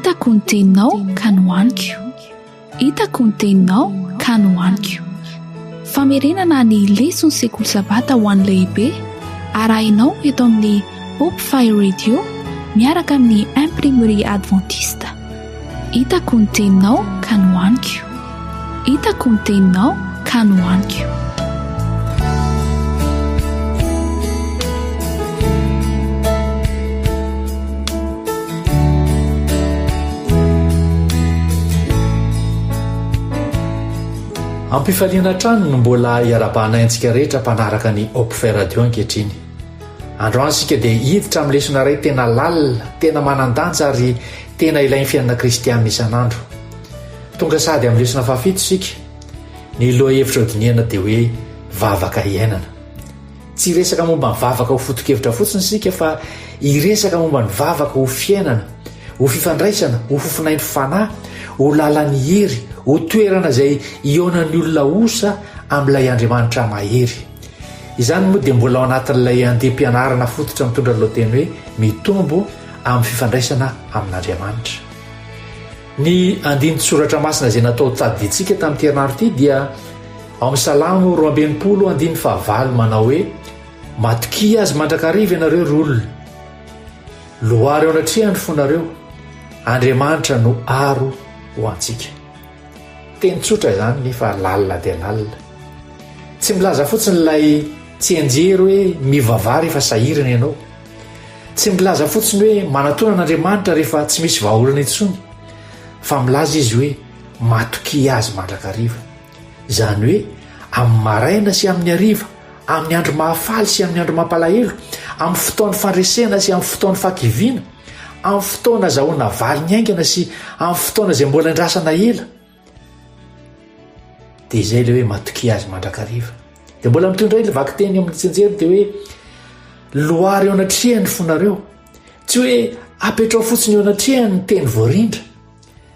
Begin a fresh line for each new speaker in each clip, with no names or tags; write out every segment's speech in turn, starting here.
Hitako ny teninao ka nohaniko. Hitako ny teninao ka nohaniko. Famerenana ny leson'ny sekoly sabata ho an'ny lehibe arahinao eto amin'ny Hope Fire Radio miaraka amin'ny Imprimerie Adventiste. Hitako ny teninao ka nohaniko. Hitako ny teninao ka nohaniko.
Ampifaliana hatrany no mbola iarabahanay antsika rehetra mpanaraka ny Hope Radio ankehitriny. Androany isika dia hiditra amin'ny lesona iray tena lalina, tena manan-danja ary tena ilain'ny fiainana kristianina isan'andro. Tonga sahady amin'ny lesona fahafito isika. Ny lohahevitra hodinihana dia hoe vavaka iainana. Tsy hiresaka momba ny vavaka ho foto-kevitra fotsiny isika fa hiresaka momba ny vavaka ho fiainana, ho fifandraisana, ho fofonain'ny fanahy, ho lalan'ny hery, ho toerana izay hihaonan'ny olona osa amin'ilay Andriamanitra mahery. Izany moa dia mbola ao anatin'ilay andiam-pianarana fototra mitondra ny lohateny hoe Mitombo amin'ny fifandraisana amin'Andriamanitra. Ny andinin-tsoratra masina izay natao tadidintsika tamin'ity herinandro ity dia ao amin'ny Salamo 62 andininy fahavalo manao hoe Matokia azy mandrakariva ianareo ry olona. Loary eo anatrehany ny fonareo. Andriamanitra no aro ho antsika. Teny tsotra izany nefa lalina dia lalina. Tsy milaza fotsiny ilay tsianjery hoe mivavaha rehefa sahirana ianao. Tsy milaza fotsiny hoe manatona an'Andriamanitra rehefa tsy misy vahaolana intsony, fa milaza izy hoe matokia azy mandrakariva. Izany hoe amin'ny maraina sy amin'ny hariva, amin'ny andro mahafaly sy amin'ny andro mampalahelo, amin'ny fotoan'ny fandresena sy amin'ny fotoan'ny fahakiviana, amin'ny fotoana azahoana valiny haingana sy amin'ny fotoana izay mbola andrasana ela. Dia izay ilay hoe matokia azy mandrakariva. Dia mbola mitondra ilay vakiteny amin'ny tsinjery dia hoe loary eo anatrehany ny fonareo. Tsy hoe apetrao fotsiny eo anatrehany ny teny voarindra.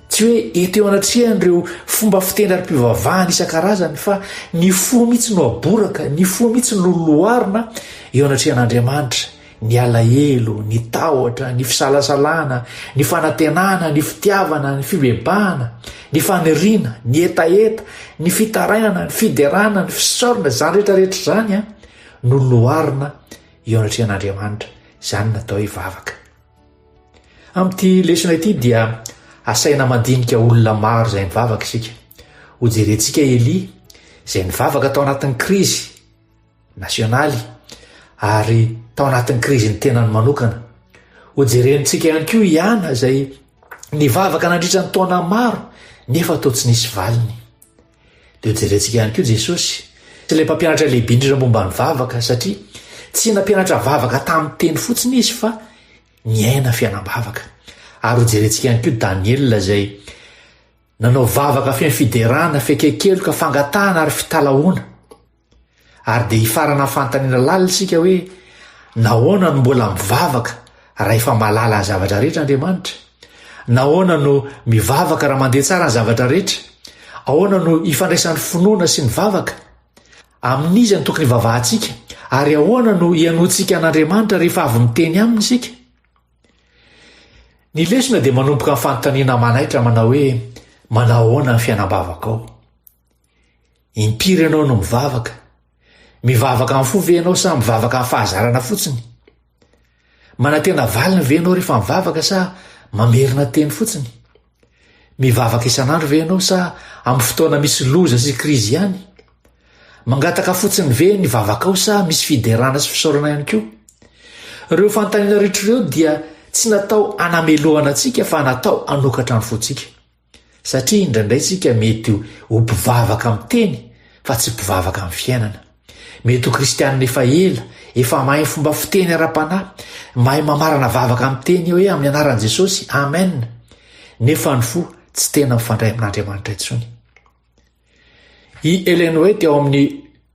Tsy hoe eto eo anatrehany ireo fomba fiteny ara-pivavahana isan-karazany fa ny fo mihitsy no aboraka, ny fo mihitsy no loharina eo anatrehan'Andriamanitra. Ny alahelo, ny tahotra, ny fisalasalana, ny fanantenana, ny fitiavana, ny fibebahana, ny faniriana, ny hetaheta, ny fitarainana, ny fiderana, ny fisaorana, izany rehetra rehetra izany an, no loharina eo anatrehan'Andriamanitra. Izany no atao hoe vavaka. Amin'ity lesona ity dia asaina mandinika olona maro izay nivavaka isika. Hojerentsika Elia izay nivavaka tao anatin'ny krizy, nasionaly ary tao anatin'ny krizin'ny tenany manokana. Hojerentsika ihany koa i Ana izay nivavaka nandritra ny taona maro nefa toa tsy nisy valiny. Dia hojerentsika ihany koa Jesosy, ilay mpampianatra lehibe indrindra momba ny vavaka satria tsy nampianatra vavaka tamin'ny teny fotsiny izy fa niaina fiainam-bavaka. Ary hojerentsika ihany koa Daniela izay nanao vavaka feno fiderana, fiaiken-keloka, fangatahana ary fitalahoana. Ary dia hifarana amin'ny fanontaniana lalina isika hoe, Nahoana no mbola mivavaka raha efa mahalala ny zavatra rehetra Andriamanitra? Nahoana no mivavaka raha mandeha tsara ny zavatra rehetra? Ahoana no ifandraisan'ny finoana sy ny vavaka? Amin'iza no tokony hivavahantsika? Ary ahoana no hihainoantsika an'Andriamanitra rehefa avy miteny aminy isika? Ny lesona dia manomboka amin'ny fanontaniana manaitra manao hoe, Manao ahoana ny fiainam-bavakao? Impiry ianao no mivavaka? Mivavaka amin'ny fo ve ianao sa mivavaka amin'ny fahazarana fotsiny? Manantena valiny ve ianao rehefa mivavaka sa mamerina teny fotsiny? Mivavaka isan'andro ve ianao sa amin'ny fotoana misy loza sy krizy ihany? Mangataka fotsiny ve ny vavakao sa misy fiderana sy fisaorana ihany koa? Ireo fanontaniana rehetra ireo dia tsy natao hanamelohana antsika fa natao hanokatra ny fontsika. Satria indraindray isika mety ho mpivavaka amin'ny teny fa tsy mpivavaka amin'ny fiainana. Mety ho kristianina efa ela, efa mahay fomba fiteny ara-panahy, mahay mamarana vavaka amin'ny teny hoe amin'ny anaran'i Jesosy, amen. Nefa ny fo tsy tena mifandray amin'Andriamanitra intsony. I Ellen White ao amin'ny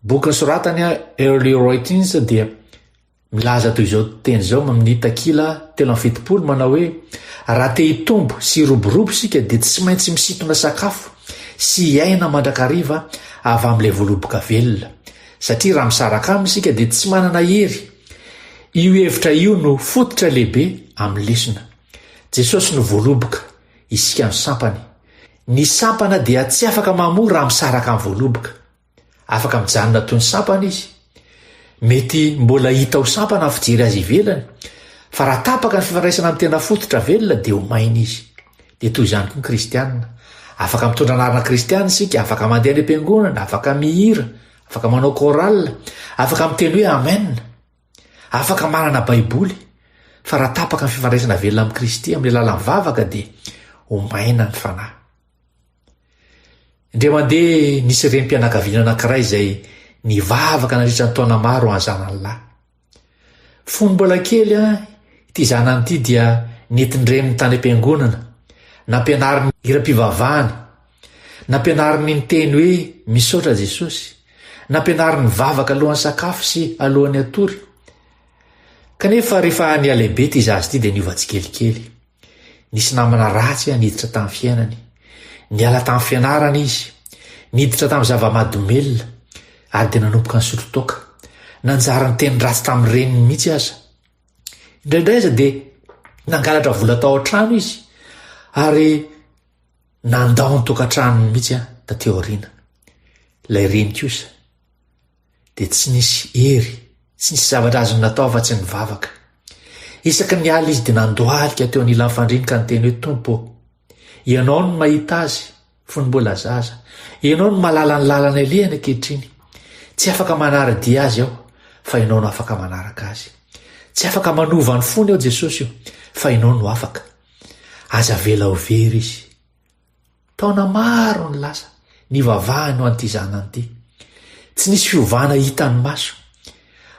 boky nosoratany Early Writings dia Milaza toy izao teny izao amin'ny takila 73 manao hoe, Raha te hitombo sy hiroborobo isika dia tsy maintsy misintona sakafo sy hiaina mandrakariva avy amin'ilay voaloboka velona. Satria raha misaraka aminy isika dia tsy manana hery. Io hevitra io no fototra lehibe amin'ny lesona. Jesosy no voaloboka. isika no sampany. Ny sampana dia tsy afaka mamoa raha misaraka amin'ny voaloboka. Afaka mijanona toy ny sampana izy. Mety mbola hita ho sampana ny fijery azy ivelany, fa raha tapaka ny fifandraisana amin'ny tena fototra velona dia ho maina izy. Dia toy izany koa ny kristiana. Afaka mitondra anarana kristiana isika, afaka mandeha any am-piangonana, afaka mihira, afaka manao chorale, afaka miteny hoe amen, afaka manana baiboly, fa raha tapaka ny fifandraisana velona amin'i Kristy amin'ny alalan'ny vavaka dia ho maina ny fanahy. Indray mandeha nisy renim-pianakaviana anankiray izay nivavaka nandritra ny taona maro ho an'ny zanany lahy. Fony mbola kely ity zanany ity dia nentin-dreniny tany am-piangonana, nampianariny hiram-pivavahana, nampianariny niteny hoe misaotra Jesosy, nampianariny nivavaka alohan'ny sakafo sy alohan'ny hatory. Kanefa rehefa nihalehibe ity zaza ity dia niova tsikelikely. Nisy namana ratsy niditra tamin'ny fiainany. Niala tamin'ny fianarana izy, niditra tamin'ny zava-mahadomelina, ary dia nanomboka nisotro toaka. Nanjary niteny ratsy tamin'ny reniny mihitsy aza. Indraindray aza dia nangalatra vola tao an-trano izy, ary nandao ny tokantranony mihitsy taty aoriana. Ilay reny kosa dia tsy nisy hery, tsy nisy zavatra azony natao afa-tsy nivavaka. Isaky ny alina izy dia nandohalika teo anilan'ny fandriany ka niteny hoe, Tompo ô, Ianao no mahita azy fony mbola zaza. Ianao no mahalala ny lalana alehany ankehitriny. Tsy afaka manara-dia azy aho, fa Ianao no afaka manaraka azy. Tsy afaka manova ny fony aho, Jesosy ô, fa Ianao no afaka. Aza avela ho very izy. Taona maro no lasa, nivavahany ho an'ity zanany ity. Tsy nisy fiovana hitan'ny maso.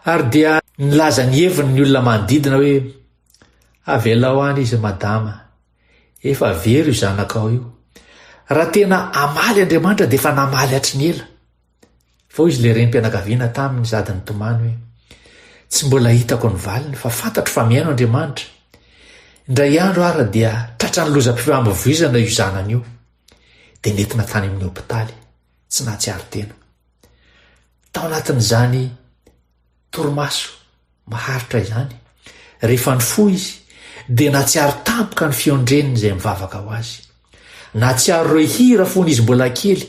Ary dia nilaza ny heviny ny olona manodidina hoe, Avelao any izy madama, efa very io zanakao io. Raha tena hamaly Andriamanitra dia efa namaly hatry ny ela. Fa hoy izy ilay renim-pianakaviana taminy sady nitomany hoe, Tsy mbola hitako ny valiny fa fantatro fa mihaino Andriamanitra. Indray andro ara dia tratran'ny lozam-pifamoivoizana io zanany io. Dia nentina tany amin'ny hopitaly, tsy nahatsiaro tena. Tao anatin'izany torimaso Maharitra izany. Rehefa nifoha izy, dia nahatsiaro tampoka ny feon-dreniny izay mivavaka ho azy. Nahatsiaro ireo hira fony izy mbola kely.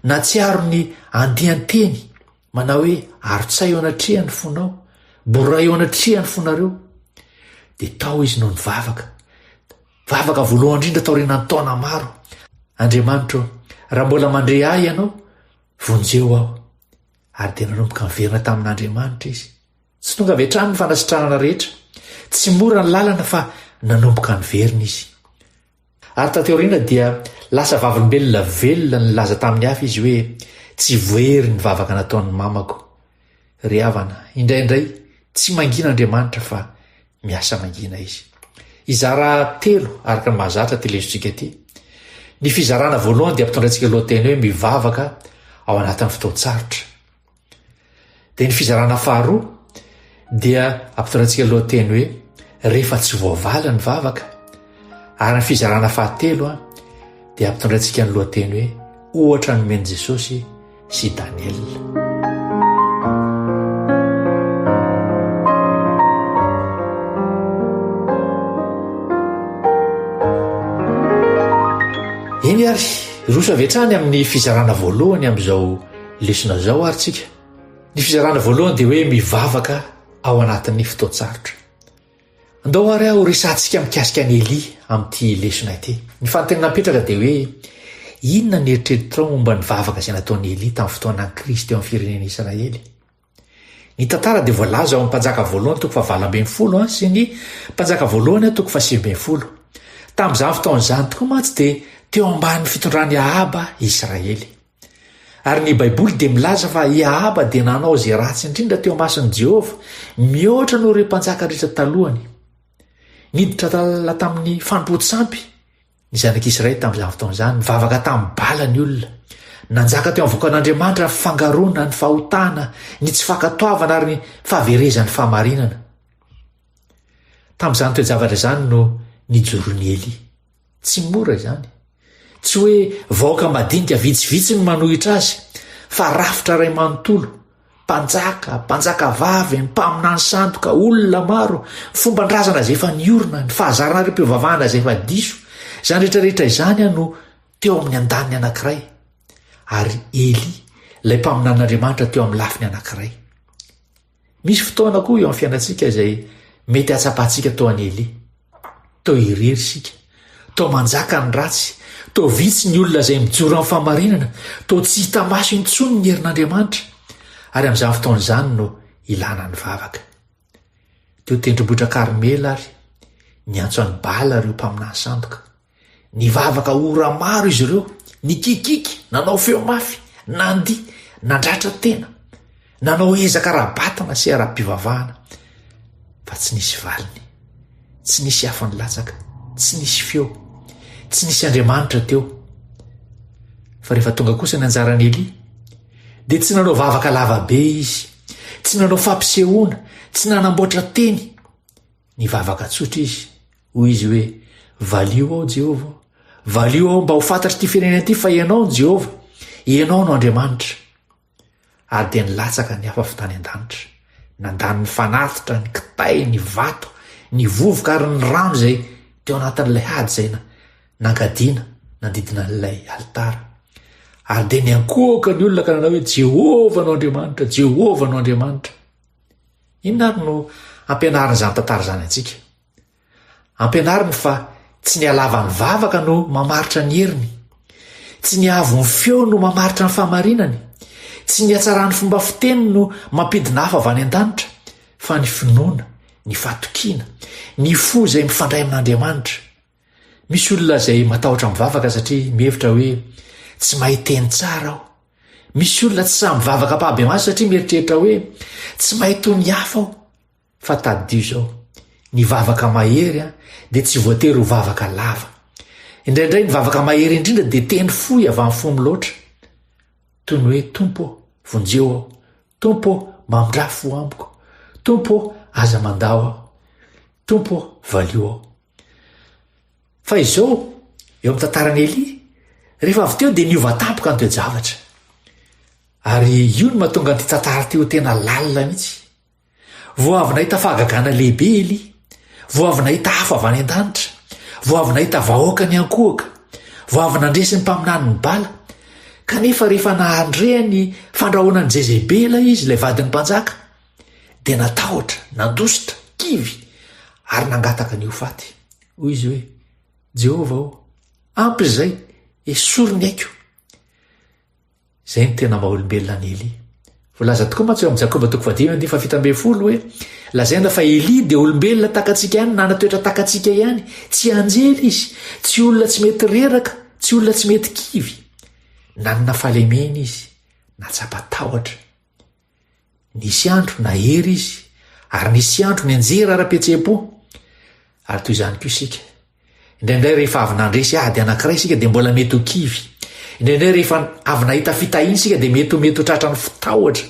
Nahatsiaro ny andian-teny manao hoe arotsay eo anatrehan'ny fonao, boray eo anatrehan'ny fonareo. Dia tao izy no nivavaka. Vavaka voalohany indrindra taorian'ny taona maro. Andriamanitro, raha mbola mandre ahy ianao, vonjeo aho. Ary dia nanomboka niverina tamin'Andriamanitra izy. Tsy tonga avy hatrany ny fanasitranana rehetra. Tsy mora ny lalana fa nanomboka niverina izy. Ary taty aoriana dia lasa vavolombelona velona nilaza tamin'ny hafa izy hoe tsy voery ny vavaka nataon'ny mamako. Ry havana, indraindray tsy mangina Andriamanitra fa Miasa mangina izy. Hizara telo araka ny mahazatra ity lesontsika ity. Ny fizarana voalohany dia ampitondraintsika lohateny hoe mivavaka ao anatin'ny fotoan-tsarotra. Dia ny fizarana faharoa dia ampitondraintsika lohateny hoe rehefa tsy voavaly ny vavaka. Ary ny fizarana fahatelo dia ampitondraintsika ny lohateny hoe ohatra nomen'i Jesosy sy Daniela. Eny ary, roso avy hatrany amin'ny fizarana voalohany amin'izao lesona izao ary tsika. Ny fizarana voalohany dia hoe mivavaka ao anatin'ny fotoan-tsarotra. Andao àry ho resahantsika mikasika an'i Elia amin'ity lesona ity. Ny fanontaniana mipetraka dia hoe, Inona ny eritreritrao momba ny vavaka izay nataon'i Elia tamin'ny fotoanan'ny krizy teo amin'ny firenena Israely? Ny tantara dia voalaza ao amin'ny Mpanjaka Voalohany toko fahavalo ambinifolo sy ny Mpanjaka Voalohany toko fahasivy ambinifolo. Tamin'izany fotoana izany tokoa mantsy dia teo ambanin'ny fitondran'i Ahaba i Israely. Ary ny Baiboly dia milaza fa i Ahaba dia nanao izay ratsy indrindra teo imason'i Jehovah, mihoatra noho ireo mpanjaka rehetra talohany. Niditra lalina tamin'ny fanompoan-tsampy ny zanak'Israely tamin'izany fotoana izany. Nivavaka tamin'i Bala ny olona. Nanjaka teo amin'ny vahoakan'Andriamanitra ny fangaroana, ny fahotana, ny tsy fankatoavana ary ny fahaverezan'ny fahamarinana. Tamin'izany toe-javatra izany no nijoroan'i Elia. Tsy mora izany. Tsy hoe vahoaka madinika vitsivitsy no manohitra azy, fa rafitra iray manontolo, mpanjaka, mpanjakavavy, mpaminany sandoka, olona maro, ny fomban-drazana izay efa niorina, ny fahazarana ara-pivavahana izay efa diso. Izany rehetra rehetra izany no teo amin'ny andaniny anankiray, ary Elia, ilay mpaminanin'Andriamanitra teo amin'ny lafiny anankiray. Misy fotoana koa eo amin'ny fiainantsika izay mety hahatsapantsika toa an'i Elia. Toa irery isika, toa manjaka ny ratsy, toa vitsy ny olona izay mijoro amin'ny fahamarinana, toa tsy hita maso intsony ny herin'Andriamanitra. Ary amin'izany fotoana izany no ilana ny vavaka. Teo tendrombohitra Karmela ary niantso an'i Bala ireo mpaminany sandoka. Nivavaka ora maro izy ireo, nikikiky, nanao feo mafy, nandihy, nandratra tena, nanao ezaka ara-batana sy ara-pivavahana, fa tsy nisy valiny, tsy nisy afo nilatsaka, tsy nisy feo, tsy nisy Andriamanitra teo. Fa rehefa tonga kosa ny anjaran'i Elia, dia tsy nanao vavaka lava be izy, tsy nanao fampisehoana, tsy nanamboatra teny, nivavaka tsotra izy, Hoy izy hoe, Valio aho, Jehovah ô. Valio aho mba ho fantatr'ity firenena ity fa Ianao no Jehovah, Ianao no Andriamanitra. Ary dia nilatsaka ny afo avy tany an-danitra. Nandany ny fanatitra, ny kitay, ny vato, ny vovoka ary ny rano izay teo anatin'ilay hady izay nangadiana nanodidina an'ilay alitara. Ary dia niankohoka ny olona ka nanao hoe, Jehovah no Andriamanitra, Jehovah no Andriamanitra. Inona ary no ampianarin'izany tantara izany antsika? Ampianariny fa tsy ny halavan'ny vavaka no mamaritra ny heriny. Tsy ny haavon'ny feo no mamaritra ny fahamarinany. Tsy ny hatsaran'ny fomba fiteny no mampidina afo avy any an-danitra, fa ny finoana, ny fatokiana, ny fo izay mifandray amin'Andriamanitra. Misy olona izay matahotra mivavaka satria mihevitra hoe tsy mahay teny tsara aho. Misy olona tsy sahy mivavaka ampahibemaso satria mieritreritra hoe tsy mahay toy ny hafa aho. Fa tadidio izao, ny vavaka mahery dia tsy voatery ho vavaka lava. Indraindray ny vavaka mahery indrindra dia teny fohy avy amin'ny fo miloatra. Toy ny hoe Tompo ô, vonjeo aho. Tompo ô, mamindrà fo amiko. Tompo ô, aza mandao aho. Tompo ô, valio aho. Fa izao, eo amin'ny tantaran'i Elia, rehefa avy teo dia niova tampoka ny toe-javatra. Ary io no mahatonga an'ity tantara ity ho tena lalina mihitsy. Vao avy nahita fahagagana lehibe Elia. Vao avy nahita afo avy any an-danitra. Vao avy nahita vahoaka niankohoka. Vao avy nandresy ny mpaminanin'i Bala. Kanefa rehefa nandre ny fandrahonan'i Jezebela izy, ilay vadin'ny mpanjaka, dia natahotra, nandositra, kivy, ary nangataka ny ho faty. Hoy izy hoe, Jehovah ô, ampy izay, esory ny aiko. Izay no tena maha olombelona an'i Elia. Voalaza tokoa mantsy eo amin'i Jakoba toko fahadimy andininy faha-17 hoe, lazaina fa Elia dia olombelona tahaka antsika ihany, nanan-toetra tahaka antsika ihany, tsy anjely izy, tsy olona tsy mety reraka, tsy olona tsy mety kivy. Nanana fahalemena izy, nahatsapa tahotra. Nisy andro nahery izy, ary nisy andro nianjera ara-pihetseham-po. Ary toy izany koa isika. Indraindray rehefa avy nandresy ady anankiray isika dia mbola mety ho kivy. Indraindray rehefa avy nahita fitahiana isika dia mety ho mety ho tratran'ny fitahotra.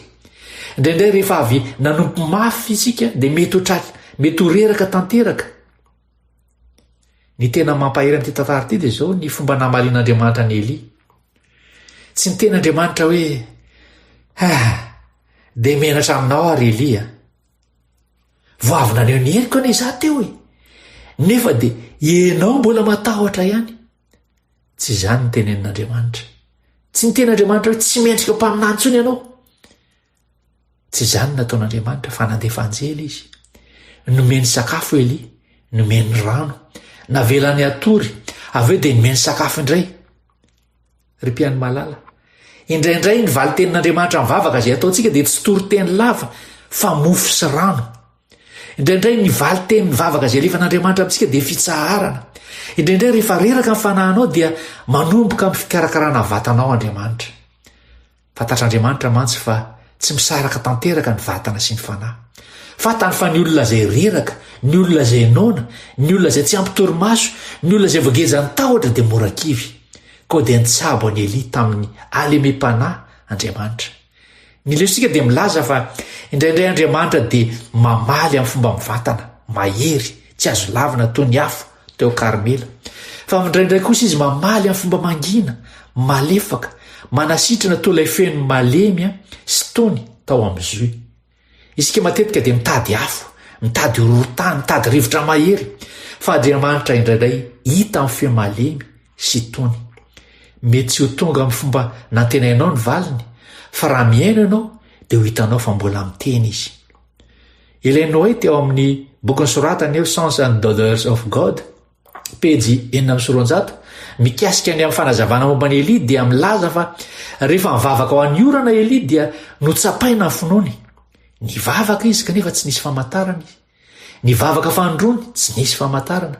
Indraindray rehefa avy nanompo mafy isika dia mety ho tratra mety ho reraka tanteraka. Ny tena mampahery amin'ity tantara ity dia izao ny fomba namalian'Andriamanitra an'i Elia. Tsy niteny Andriamanitra hoe, Ah, dia menatra aminao aho ry Elia. Vao avy naneho ny heriko anie izaho teo e! Nefa dia ianao mbola matahotra ihany. Tsy izany no tenenin'Andriamanitra. Tsy niteny Andriamanitra hoe tsy mendrika ho mpaminany intsony ianao. Tsy izany no nataon'Andriamanitra fa nandefa anjely izy. Nomeny sakafo Elia, nomeny rano, navelany hatory, avy eo dia nomeny sakafo indray. Ry mpihaino malala, indraindray ny valin-tenin'Andriamanitra amin'ny vavaka izay ataontsika dia tsy toriteny lava fa mofo sy rano. Indraindray ny valin-tenin'ny vavaka izay alefan'Andriamanitra amintsika dia fitsaharana. Indraindray rehefa reraka ny fanahinao dia manomboka amin'ny fikarakarana vatanao Andriamanitra. Fantatr'Andriamanitra mantsy fa tsy misaraka tanteraka ny vatana sy ny fanahy. Fantany fa ny olona izay reraka, ny olona izay noana, ny olona izay tsy ampy torimaso, ny olona izay voagejan'ny tahotra dia mora kivy. Koa dia nitsabo an'i Elia tamin'ny halemem-panahy Andriamanitra. Ny lesontsika dia milaza fa indraindray Andriamanitra dia mamaly amin'ny fomba mivantana, mahery, tsy azo lavina toy ny afo, teo Karmela. Fa indraindray kosa izy mamaly amin'ny fomba mangina, malefaka, manasitrana toy ilay feno malemy sy tony tao amin'ny zohy. Isika matetika dia mitady afo, mitady horohorontany, mitady rivotra mahery. Fa Andriamanitra indraindray hita amin'ny feo malemy sy tony. Mety tsy ho tonga amin'ny fomba nantenainao ny valiny, fa raha mihaino ianao dia ho hitanao fa mbola miteny Izy. Ellen White ao amin'ny boky nosoratany hoe Sons and Daughters of God, pejy 206, mikasika ny amin'ny fanazavana momba an'i Elia dia milaza fa rehefa nivavaka ho an'ny orana Elia dia notsapaina ny finoany. Nivavaka izy kanefa tsy nisy famantarana izy. Nivavaka fanindroany, tsy nisy famantarana.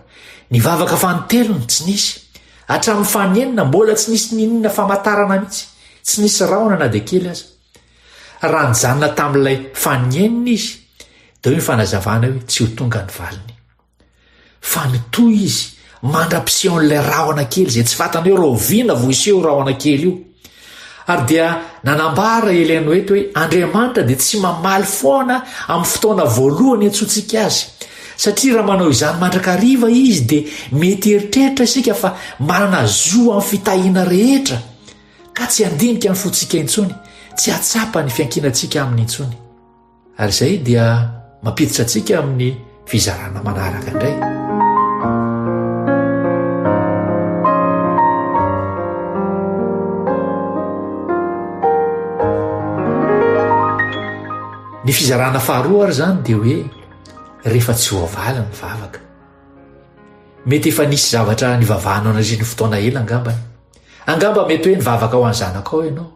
Nivavaka fanintelony, tsy nisy. Hatramin'ny faninenina, mbola tsy nisy n'inona famantarana mihitsy. Tsy nisy rahona na dia kely aza. Raha nijanona tamin'ilay faninenina izy, dia hoy ny fanazavana hoe tsy ho tonga ny valiny. Fa nitohy izy mandra-pisehon'ilay rahona kely izay tsy fantany hoe rahoviana vao hiseho io rahona kely io. Ary dia nanambara i Ellen White hoe Andriamanitra dia tsy mamaly foana amin'ny fotoana voalohany iantsoantsika azy. Satria raha manao izany mandrakariva izy dia mety hieritreritra isika fa manana zo amin'ny fitahiana rehetra ka tsy handinika ny fontsika intsony, tsy hahatsapa ny fiankinantsika aminy intsony. Ary izay dia mampiditra antsika amin'ny fizarana manaraka indray. Ny fizarana faharoa ary izany dia hoe rehefa tsy voavaly ny vavaka. Mety efa nisy zavatra nivavahanao nandritra ny fotoana ela angambany. Angamba mety hoe nivavaka ho an'ny zanakao ianao.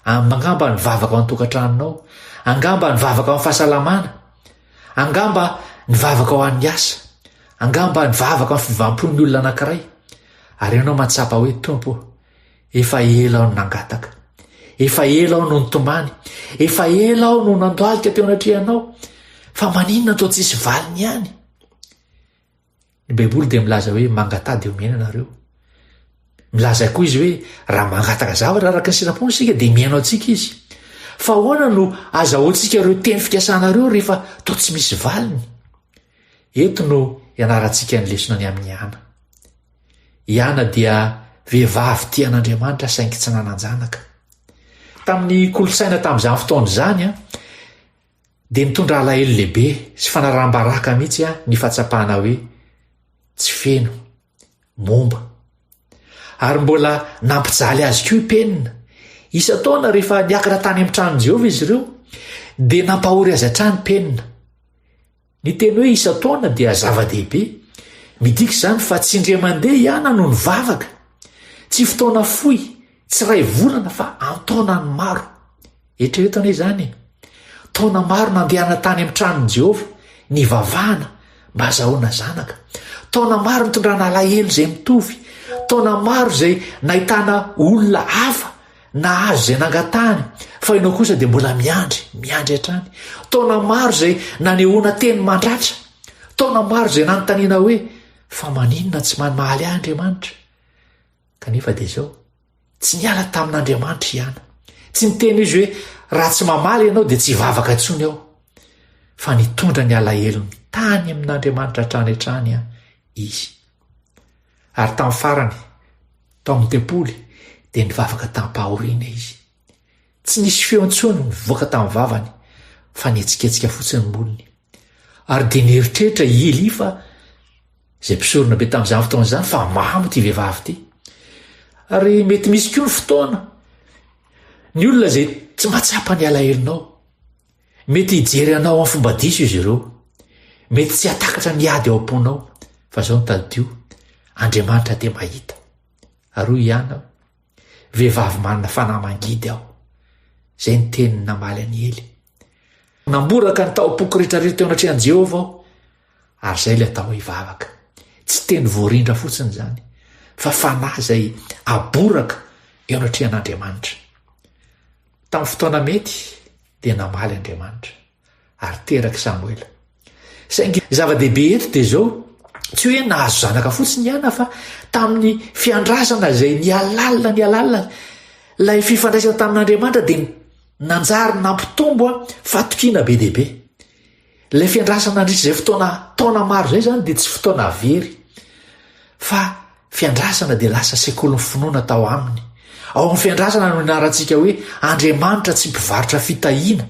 Angamba nivavaka ao an-tokantranonao. Angamba nivavaka ao amin'ny fahasalamana. Angamba nivavaka ho an'ny asa. Angamba nivavaka amin'ny fiovam-pon'ny olona anankiray. Ary ianao mahatsapa hoe, Tompo ô, efa ela aho no nangataka. Efa ela aho no nitomany. Efa ela aho no nandohalika teo anatrehanao. Fa maninona toa tsisy valiny ihany? Ny Baiboly dia milaza hoe mangataha dia omena nareo. Milaza koa izy hoe raha mangataka zavatra araka ny sitrapony isika dia mihaino antsika izy. Fa ahoana no azahoantsika ireo teny fikasana ireo rehefa toa tsy misy valiny? Eto no ianarantsika ny lesona ny amin'i Ana. I Ana dia vehivavy tia an'Andriamanitra saingy tsy nanan-janaka. Tamin'ny kolontsaina tamin'izany fotoana izany, Dia nitondra alahelo lehibe sy fanaraham-baraka mihitsy ahy ny fahatsapana hoe tsy feno, momba. Ary mbola nampijaly azy koa i Penina. Isan-taona rehefa niakatra tany amin'ny tranon'i Jehovah izy ireo, dia nampahory azy hatrany Penina. Ny teny hoe isan-taona dia zava-dehibe. Midika izany fa tsy indray mandeha i Ana no nivavaka. Tsy fotoana fohy, tsy iray volana fa an-taonany maro. Eritrereto anie izany e! Taona maro nandehana tany amin'ny tranon'i Jehovah, nivavahana mba hazahoana zanaka. Taona maro nitondrana alahelo izay mitovy. Taona maro izay nahitana olona hafa nahazo izay nangatahany, fa ianao kosa dia mbola miandry, miandry hatrany. Taona maro izay nanehoana teny mandratra. Taona maro izay nanontaniana hoe, fa maninona tsy mamaly ahy Andriamanitra? Kanefa dia izao, Tsy niala tamin'Andriamanitra i Ana. Tsy niteny izy hoe, Raha tsy mamaly ianao dia tsy hivavaka intsony aho. Fa nitondra ny alahelony tany amin'Andriamanitra hatrany hatrany izy. Ary tamin'ny farany, tao amin'ny tempoly, dia nivavaka tamim-pahoriana izy. Tsy nisy feo intsony nivoaka tamin'ny vavany, fa nihetsiketsika fotsiny ny molony. Ary dia nieritreritra i Elia fa izay mpisorona be tamin'izany fotoana izany fa mamo ity vehivavy ity. Ary mety misy koa ny fotoana, ny olona izay tsy mahatsapa ny alahelonao, mety hijery anao amin'ny fomba diso izy ireo, mety tsy hahatakatra ny ady ao am-ponao, fa izao no tadidio, Andriamanitra dia mahita. Ary hoy i Ana, Vehivavy manana fanahy mangidy aho. Izay ny teniny namaly an'i Ely. Namboraka ny tao-poko rehetrarehetra teo anatrehan'i Jehovah aho, ary izay ilay atao hoe vavaka. Tsy teny voarindra fotsiny izany, fa fanahy izay aboraka eo anatrehan'Andriamanitra. Tamin'ny fotoana mety dia namaly Andriamanitra. ary terak'i Samoela. Saingy ny zava-dehibe eto dia izao, tsy hoe nahazo zanaka fotsiny i Ana fa tamin'ny fiandrasana izay nihalalina nihalalina, ilay fifandraisana tamin'Andriamanitra dia nanjary nampitombo fatokiana be dia be. Ilay fiandrasana nandritra izay fotoana taona maro izay izany dia tsy fotoana very fa Fiandrasana dia lasa sekolin'ny finoana tao aminy. Ao amin'ny fiandrasana no ianarantsika hoe Andriamanitra tsy mpivarotra fitahiana.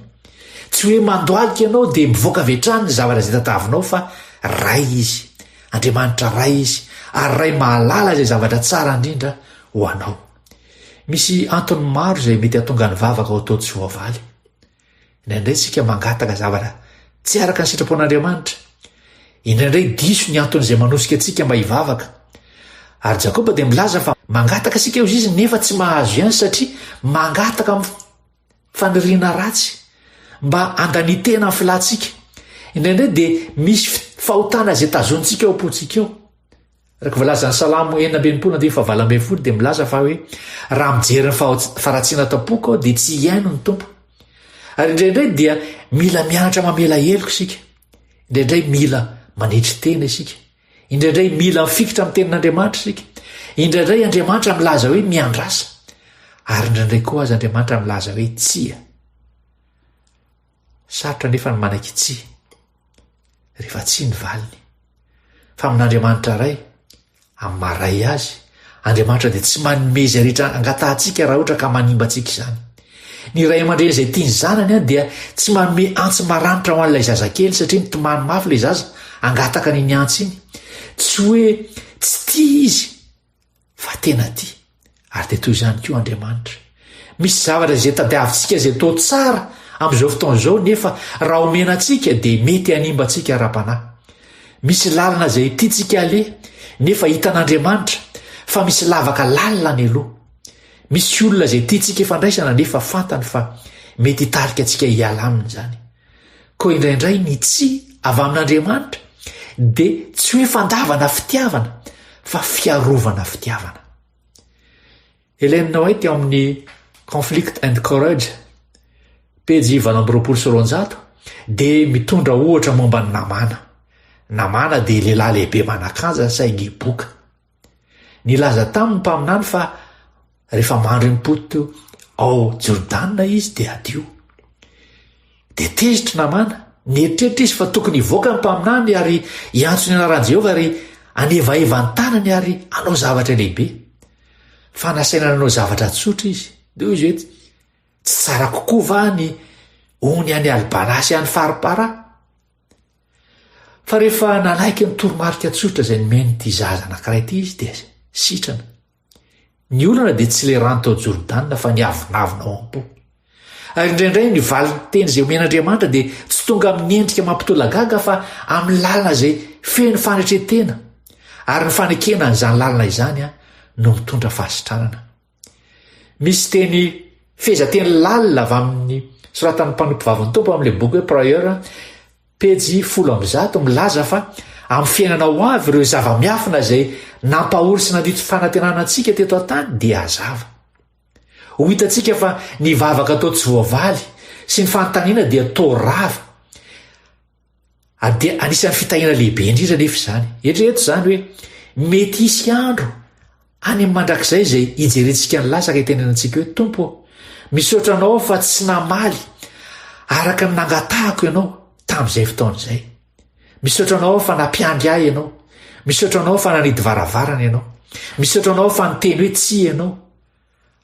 Tsy hoe mandohalika ianao dia mivoaka avy hatrany ny zavatra izay tadiavinao fa Ray Izy. Andriamanitra Ray Izy ary Ray mahalala izay zavatra tsara indrindra ho anao. Misy antony maro izay mety hahatonga ny vavaka ho toa tsy voavaly. Indraindray isika mangataka zavatra tsy araka ny sitrapon'Andriamanitra. Indraindray diso ny antony izay manosika antsika mba hivavaka. Ary Jakoba dia milaza fa mangataka isika hozy izy nefa tsy mahazo ihany satria mangataka amin'ny faniriana ratsy mba handania-tena amin'ny filantsika. Indraindray dia misy fahotana izay tazonintsika ao am-pontsika ao. Araka voalazan'ny Salamo 66 andininy fahavalo ambin'ny folo dia milaza fa hoe raha mijery ny faharatsiana ato am-poko aho dia tsy hihaino ny Tompo. Ary indraindray dia mila mianatra mamela heloka isika. Indraindray mila manetry tena isika. Indraindray mila mifikitra amin'ny tenin'Andriamanitra isika. Indraindray Andriamanitra milaza hoe miandrasa. Ary indraindray koa aza Andriamanitra milaza hoe tsia. Sarotra anefa ny manaiky tsia rehefa tsia ny valiny. Fa amin'Andriamanitra Ray, amin'ny maha Ray Azy, Andriamanitra dia tsy manome izay rehetra angatahantsika raha ohatra ka manimba antsika izany. Ny ray aman-dreny izay tia ny zanany dia tsy manome antsy maranitra ho an'ilay zazakely satria mitomany mafy ilay zaza hangataka an'iny antsy iny. Tsy hoe tsy tia izy fa tena tia. Ary dia toy izany koa Andriamanitra. Misy zavatra izay tadiavintsika izay toa tsara amin'izao fotoana izao nefa raha omena antsika dia mety hanimba antsika ara-panahy. Misy lalana izay tiantsika aleha nefa hitan'Andriamanitra fa misy lavaka lalina any aloha. Misy olona izay tiantsika ifandraisana nefa fantany fa mety hitarika antsika hiala aminy izany. Koa indraindray ny tsia avy amin'Andriamanitra dia tsy hoe fandavana fitiavana fa fiarovana fitiavana. Ellen White ao amin'ny Conflict and Courage, pejy 228, dia mitondra ohatra momba ny Namàna. Namàna dia lehilahy lehibe manan-kanja saingy boka. Nilaza taminy ny mpaminany fa rehefa mandry im-poto ao Jordana izy dia hadio. Dia tezitra Namàna. Nieritreritra izy fa tokony hivoaka ny mpaminany ary hiantso ny anaran'i Jehovah ary hanevaheva ny tanany ary hanao zavatra lehibe. Fa nasaina nanao zavatra tsotra izy. Dia hoy izy hoe, Tsy tsara kokoa va ny ony any Albana sy any Farpara? Fa rehefa nanaiky ny toromarika tsotra izay nomen'ity zaza anankiray ity izy dia sitrana. Ny olana dia tsy ilay rano tao Jordana fa ny avonavona ao am-po. Ary indraindray ny valin-teny izay omen'Andriamanitra dia tsy tonga amin'ny endrika mampitolagaga fa amin'ny lalana izay feno fanetren-tena. Ary ny fanekena an'izany lalana izany no mitondra fahasitranana. Misy teny fehezanteny lalina avy amin'ny soratan'ny mpanompovavin'ny Tompo amin'ilay boky hoe Prayer, pejy 110, milaza fa amin'ny fiainana ho avy ireo zava-miafina izay nampahory sy nandritry fanantenana antsika teto an-tany dia hazava. Ho hitantsika fa ny vavaka toa tsy voavaly sy ny fanontaniana dia toa rava. Ary dia anisan'ny fitahiana lehibe indrindra anefa izany. Eritrereto izany hoe mety hisy andro any amin'ny mandrakizay izay hijerentsika ny lasa ka hitenenantsika hoe, Tompo ô, misaotra Anao aho fa tsy namaly araka ny nangatahako Ianao tamin'izay fotoana izay. Misaotra Anao aho fa nampiandry ahy Ianao. Misaotra Anao aho fa nanidy varavarana Ianao. Misaotra Anao aho fa niteny hoe tsia Ianao.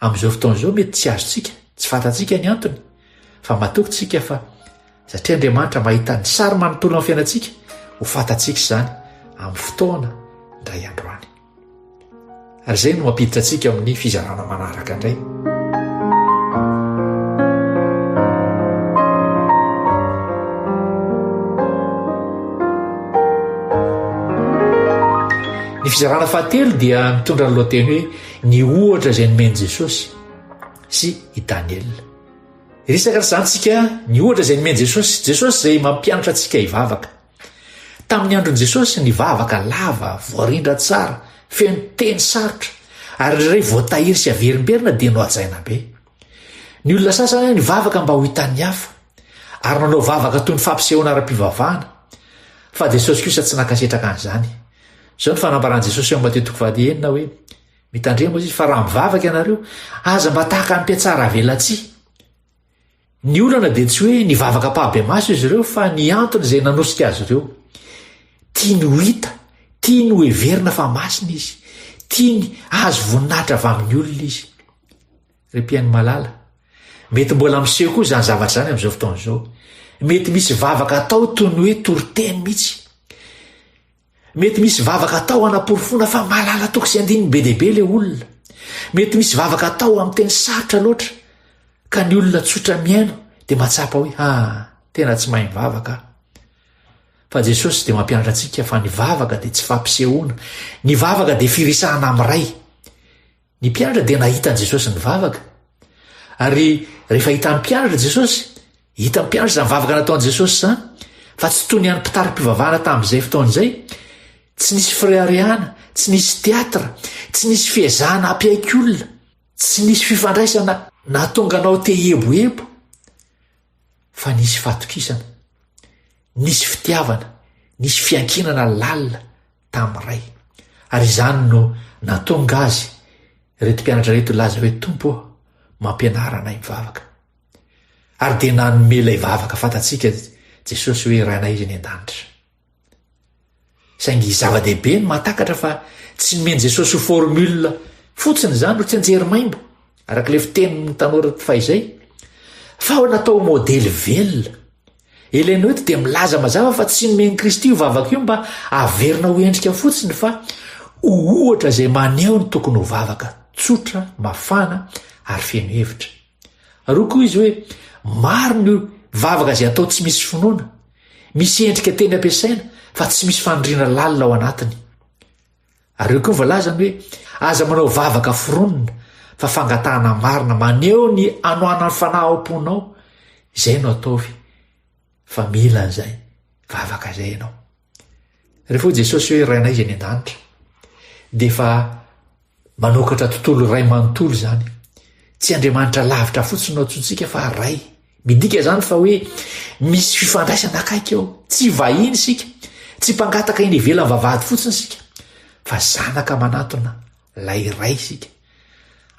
Amin'izao fotoana izao mety tsy azontsika, tsy fantatsika ny antony, fa matoky tsika fa satria Andriamanitra mahita ny sary manontolo amin'ny fiainantsika, ho fantatsika izany amin'ny fotoana indray andro any. Ary izay no mampiditra antsika amin'ny fizarana manaraka indray. Ny fizarana fahatelo dia mitondra ny lohateny hoe Ny ohatra izay nomen'i Jesosy sy i Daniela. Hiresaka izany tsika ny ohatra izay nomen'i Jesosy. Jesosy izay mampianatra antsika hivavaka. Tamin'ny andron'i Jesosy ny vavaka lava, voarindra tsara, feno teny sarotra, ary indraindray voatahiry sy averimberina dia nohajaina be. Ny olona sasany nivavaka mba ho hitan'ny hafa, ary nanao vavaka toy ny fampisehoana ara-pivavahana. Fa Jesosy kosa tsy nankasitraka an'izany. Izao no fanambaran'i Jesosy ao Matio toko faha-enina hoe, Mitandrema hozy izy fa raha mivavaka ianareo, aza mba tahaka ny mpiatsara avelatsihy. Ny olana dia tsy hoe nivavaka ampahibemaso izy ireo fa ny antony izay nanosika azy ireo. Tiany ho hita, tiany ho heverina fa masina izy, tiany hahazo voninahitra avy amin'ny olona izy. Ry mpihaino malala, mety mbola miseho koa izany zavatra izany amin'izao fotoana izao. Mety misy vavaka atao toy ny hoe toriteny mihitsy. Mety misy vavaka atao hanaporofoana fa mahalala toko sy andininy be dia be ilay olona. Mety misy vavaka atao amin'ny teny sarotra loatra ka ny olona tsotra mihaino dia mahatsapa hoe ha, tena tsy mahay mivavaka aho. Fa Jesosy dia mampianatra antsika fa ny vavaka dia tsy fampisehoana. Ny vavaka dia firesahana amin'ny Ray. Ny mpianatra dia nahita an'i Jesosy nivavaka. Ary rehefa hitan'ny mpianatra Jesosy, hitan'ny mpianatra izany vavaka nataon'i Jesosy izany, fa tsy toy ny an'ny mpitari-pivavahana tamin'izay fotoana izay, tsy nisy fireharehana, tsy nisy teatra, tsy nisy fiezahana hampiaiky olona, tsy nisy fifandraisana nahatonga anao te hieboebo, fa nisy fatokisana, nisy fitiavana, nisy fiankinana lalina tamin'ny Ray. Ary izany no nahatonga azy ireto mpianatra ireto hilaza hoe, Tompo ô, mampianara anay mivavaka. Ary dia nanome ilay vavaka fantatsika Jesosy hoe, Rainay Izy any an-danitra. Saingy zava-dehibe ny mahatakatra fa tsy nomen'i Jesosy ho formule fotsiny izany ho tsianjery maimbo, araka ilay fitenin'ny tanora fahizay, fa ho natao ho modely velona. Ellen White dia milaza mazava fa tsy nomen'i Kristy io vavaka io mba haverina ho endrika fotsiny fa ho ohatra izay maneho ny tokony ho vavaka tsotra, mafana ary feno hevitra. Ary hoy koa izy hoe maro ny vavaka izay atao tsy misy finoana, misy endrika teny ampiasaina fa tsy misy faniriana lalina ao anatiny. Ary eo koa ny voalazany hoe aza manao vavaka foronina fa fangatahana marina maneho ny hanoanan'ny fanahy ao am-ponao, izay no ataovy fa mila an'izay vavaka izay ianao. Rehefa hoy Jesosy hoe Rainay izay any an-danitra dia efa manokatra tontolo iray manontolo izany. Tsy Andriamanitra lavitra fotsiny no antsointsika fa Ray. Midika izany fa hoe misy fifandraisana akaiky eo. Tsy vahiny isika, tsy mpangataka eny ivelan'ny vavahady fotsiny isika, fa zanaka manantona ilay Ray isika.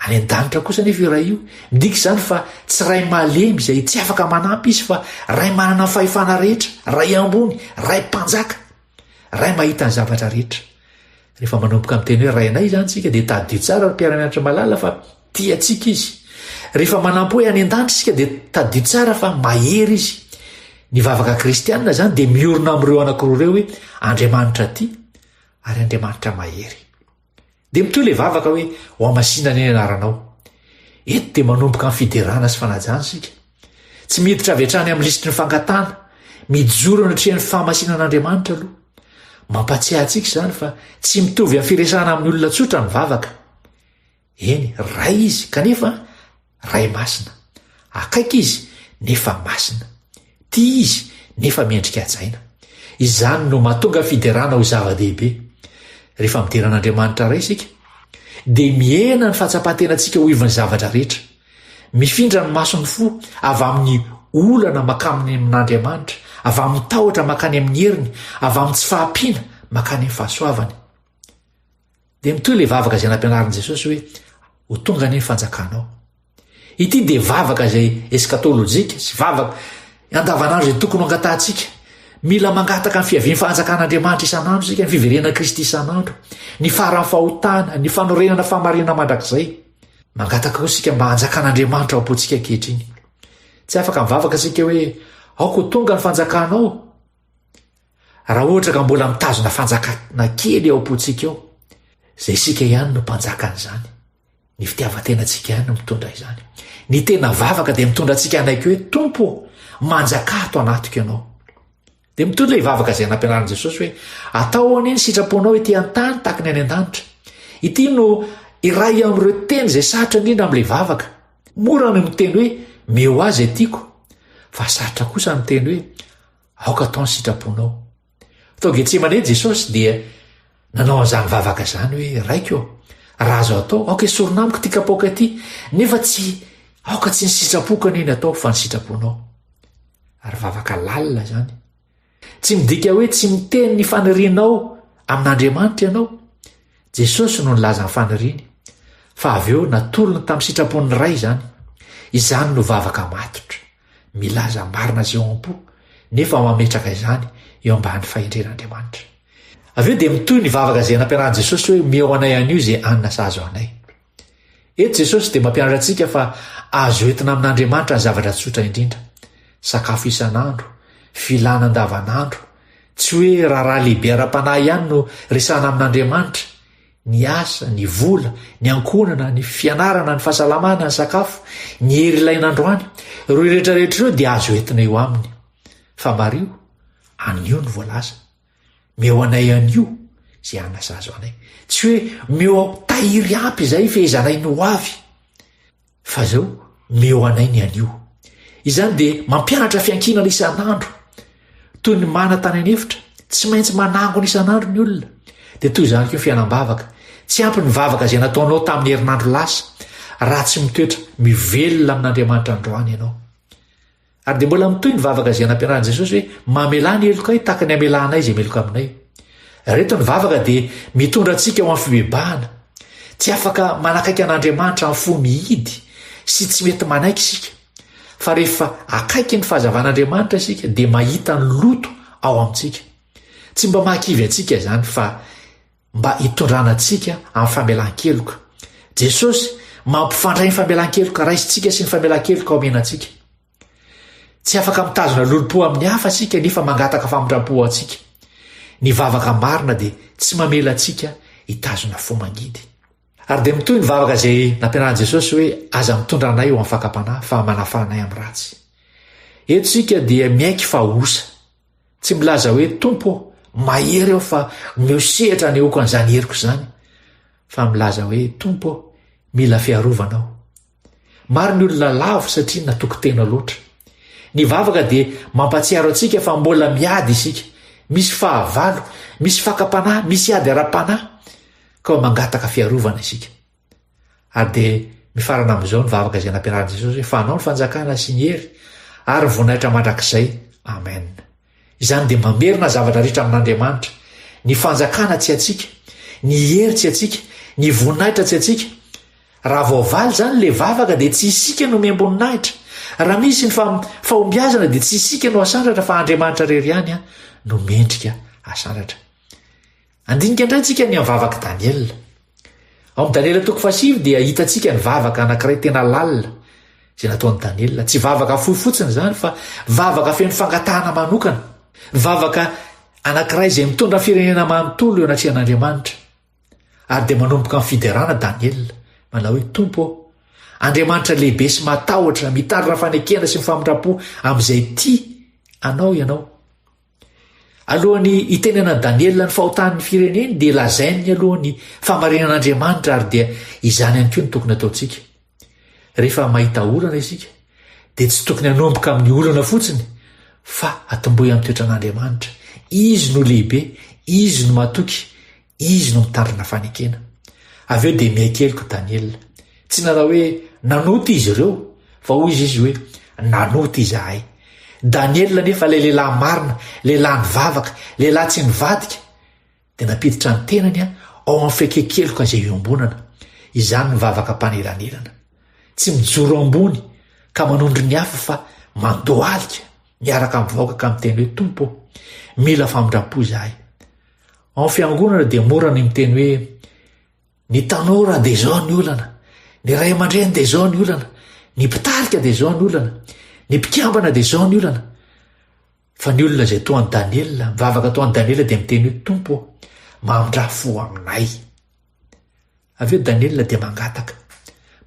Any an-danitra kosa anefa io Ray io. Midika izany fa tsy Ray malemy izay tsy afaka manampy izy fa Ray manana ny fahefana rehetra, Ray ambony, Ray mpanjaka, Ray mahita ny zavatra rehetra. Rehefa manomboka miteny hoe Rainay izany isika dia tadidio tsara ry mpiara-mianatra malala fa tia antsika izy. Rehefa manampy hoe any an-danitra isika dia tadidio tsara fa mahery izy. Ny vavaka kristianina izany dia miorina amin'ireo anankiroa ireo hoe Andriamanitra tia ary Andriamanitra mahery. Dia mitohy ilay vavaka hoe hohamasinina anie ny anaranao. Eto dia manomboka amin'ny fiderana sy fanajana isika. Tsy miditra avy hatrany amin'ny lisitry ny fangatahana. Mijoro eo anatrehan'ny fahamasinan'Andriamanitra aloha. Mampatsiahy antsika izany fa tsy mitovy amin'ny firesahana amin'ny olona tsotra ny vavaka. Eny, Ray izy, kanefa Ray masina. Akaiky izy, nefa masina. Tia izy, nefa mendrika hajaina. Izany no mahatonga fiderana ho zava-dehibe. Rehefa midera an'Andriamanitra Ray isika, dia mihena ny fahatsapan-tenantsika ho ivon'ny zavatra rehetra. Mifindra ny mason'ny fo avy amin'ny olana mankany amin'Andriamanitra, avy amin'ny tahotra mankany amin'ny heriny, avy amin'ny tsy fahampiana mankany amin'ny fahasoavany. Dia mitohy ilay vavaka izay nampianarin'i Jesosy hoe, Ho tonga anie ny fanjakanao. Ity dia vavaka izay eskatolojika sy vavaka andavanandro izay tokony ho angatahantsika. Mila mangataka ny fiavian'ny fanjakan'Andriamanitra isan'andro isika, ny fiverenan'i Kristy isan'andro, ny faran'ny fahotana, ny fanorenana fahamarinana mandrakizay. Mangataka koa isika mba hanjakan'Andriamanitra ao am-pontsika ankehitriny. Tsy afaka mivavaka isika hoe, Aoka ho tonga ny fanjakanao. Raha ohatra ka mbola mitazona fanjakana kely ao am-pontsika ao, izay isika ihany no mpanjakan'izany. Ny fitiavan-tenantsika ihany no mitondra izany. Ny tena vavaka dia mitondra antsika hanaiky hoe, Tompo ô, manjakà ato anatiko Ianao. Dia mitondra ilay vavaka izay nampianarin'i Jesosy hoe, Atao anie ny sitraponao ety an-tany tahaka ny any an-danitra. Ity no iray amin'ireo teny izay sarotra indrindra amin'ilay vavaka. Mora ny miteny hoe, Meo ahy izay tiako. Fa sarotra kosa ny miteny hoe, Aoka atao ny sitraponao. Tao Getsemane Jesosy dia nanao an'izany vavaka izany hoe, Raiko ô, raha azo atao, aoka esorina amiko ity kapoaka ity, nefa tsy aoka tsy ny sitrapoko anie ny ataoko fa ny sitraponao. Ary vavaka lalina izany. Tsy midika hoe tsy miteny ny fanirianao amin'Andriamanitra ianao. Jesosy no nilaza ny faniriany, fa avy eo natolony tamin'ny sitrapon'ny Ray izany. Izany no vavaka matotra. Milaza marina izay ao am-po, nefa mametraka izany eo ambany fahendren'Andriamanitra. Avy eo dia mitohy ny vavaka izay nampianarin'i Jesosy hoe omeo anay anio izay hanina sahaza ho anay. Eto Jesosy dia mampianatra antsika fa azo entina amin'Andriamanitra ny zavatra tsotra indrindra. Sakafo isan'andro, filana andavanandro, tsy hoe raharaha lehibe ara-panahy ihany no resahana amin'Andriamanitra, ny asa, ny vola, ny ankohonana, ny fianarana, ny fahasalamana, ny sakafo, ny hery ilaina androany, ireo rehetra rehetra ireo dia azo entina eo aminy. Fa mariho, anio no voalaza. Meo anay anio izay hanasazo anay. Tsy hoe meo tahiry ampy izay hifehezanay ny ho avy. Fa zao, meo anay ny anio. Izany dia mampianatra fiankinana isan'andro. Toy ny mana tany an'efitra, tsy maintsy manangona isan'andro ny olona. Dia toy izany koa fiainam-bavaka. Tsy ampy ny vavaka izay nataonao tamin'ny herinandro lasa, raha tsy mitoetra mivelona amin'Andriamanitra androany ianao. Ary dia mbola mitohy ny vavaka izay nampianarin'i Jesosy hoe, Mamelà ny helokay tahaka ny amelanay izay meloka aminay. Ireto ny vavaka dia mitondra antsika ho amin'ny fibebahana. Tsy afaka manakaiky an'Andriamanitra amin'ny fo mihidy sy tsy mety manaiky isika. Fa rehefa akaiky ny fahazavan'Andriamanitra isika dia mahita ny loto ao amintsika. Tsy mba mahakivy antsika izany fa mba hitondrana antsika amin'ny famelan-keloka. Jesosy mampifandray ny famelan-keloka raisintsika sy ny famelan-keloka omena antsika. Tsy afaka mitazona lolompo amin'ny hafa isika nefa mangataka famindram-po ho antsika. Ny vavaka marina dia tsy mamela antsika hitazona fo mangidy. Ary dia mitohy ny vavaka izay nampianarin'i Jesosy hoe aza mitondra anay ho amin'ny fakam-panahy fa manafaha anay amin'ny ratsy. Eto isika dia miaiky fa osa. Tsy milaza hoe, Tompo ô, mahery aho fa omeo sehatra hanehoako an'izany heriko izany. Fa milaza hoe, Tompo ô, mila fiarovana aho. Maro ny olona lavo satria natoky tena loatra. Ny vavaka dia mampatsiaro antsika fa mbola miady isika. Misy fahavalo, misy fakam-panahy, misy ady ara-panahy. Koa mangataka fiarovana isika. Ary dia mifarana amin'izao ny vavaka izay nampianarin'i Jesosy hoe, Fa Anao ny fanjakana sy ny hery ary ny voninahitra mandrakizay. Amen. Izany dia mamerina zavatra rehetra amin'Andriamanitra. Ny fanjakana tsy antsika, ny hery tsy antsika, ny voninahitra tsy antsika. Raha voavaly izany ilay vavaka dia tsy isika no omem-boninahitra. Raha misy ny fahombiazana dia tsy isika no asandratra fa Andriamanitra irery ihany no mendrika asandratra. Handinika indray tsika ny amin'ny vavak'i Daniela. Ao amin'ny Daniela toko fahasivy dia hitantsika ny vavaka anankiray tena lalina izay nataon'i Daniela. Tsy vavaka fohy fotsiny izany fa vavaka feno fangatahana manokana. Vavaka anankiray izay mitondra firenena manontolo eo anatrehan'Andriamanitra. Ary dia manomboka amin'ny fiderana Daniela, manao hoe, Tompo ô, Andriamanitra lehibe sy mahatahotra, mitandrina fanekena sy mifamindram-po amin'izay tia Anao Ianao. Alohan'ny hitenenan'i Daniela ny fahotan'ny fireneny dia lazainy aloha ny fahamarinan'Andriamanitra ary dia izany ihany koa no tokony ataontsika. Rehefa mahita olana isika dia tsy tokony hanomboka amin'ny olana fotsiny fa atombohy amin'ny toetran'Andriamanitra. Izy no lehibe, Izy no matoky, Izy no mitandrina fanekena. Avy eo dia miaiky heloka Daniela. Tsy nanao hoe nanota izy ireo, fa hoy izy hoe nanota izahay. Daniela anefa ilay lehilahy marina, lehilahy nivavaka, lehilahy tsy nivadika, dia nampiditra ny tenany ao amin'ny fiaiken-keloka izay iombonana. Izany ny vavaka mpanelanelana. Tsy mijoro ambony ka manondro ny hafa fa mandohalika miaraka amin'ny vahoaka ka miteny hoe Tompo ô, mila famindram-po izahay. Ao amin'ny fiangonana dia mora ny miteny hoe ny tanora dia izao ny olana, ny ray aman-dreny dia izao ny olana, ny mpitarika dia izao ny olana, ny mpikambana dia izao ny olana. Fa ny olona izay toa an'i Daniela, mivavaka toa an'i Daniela dia miteny hoe Tompo ô, mamindrà fo aminay. Avy eo Daniela dia mangataka.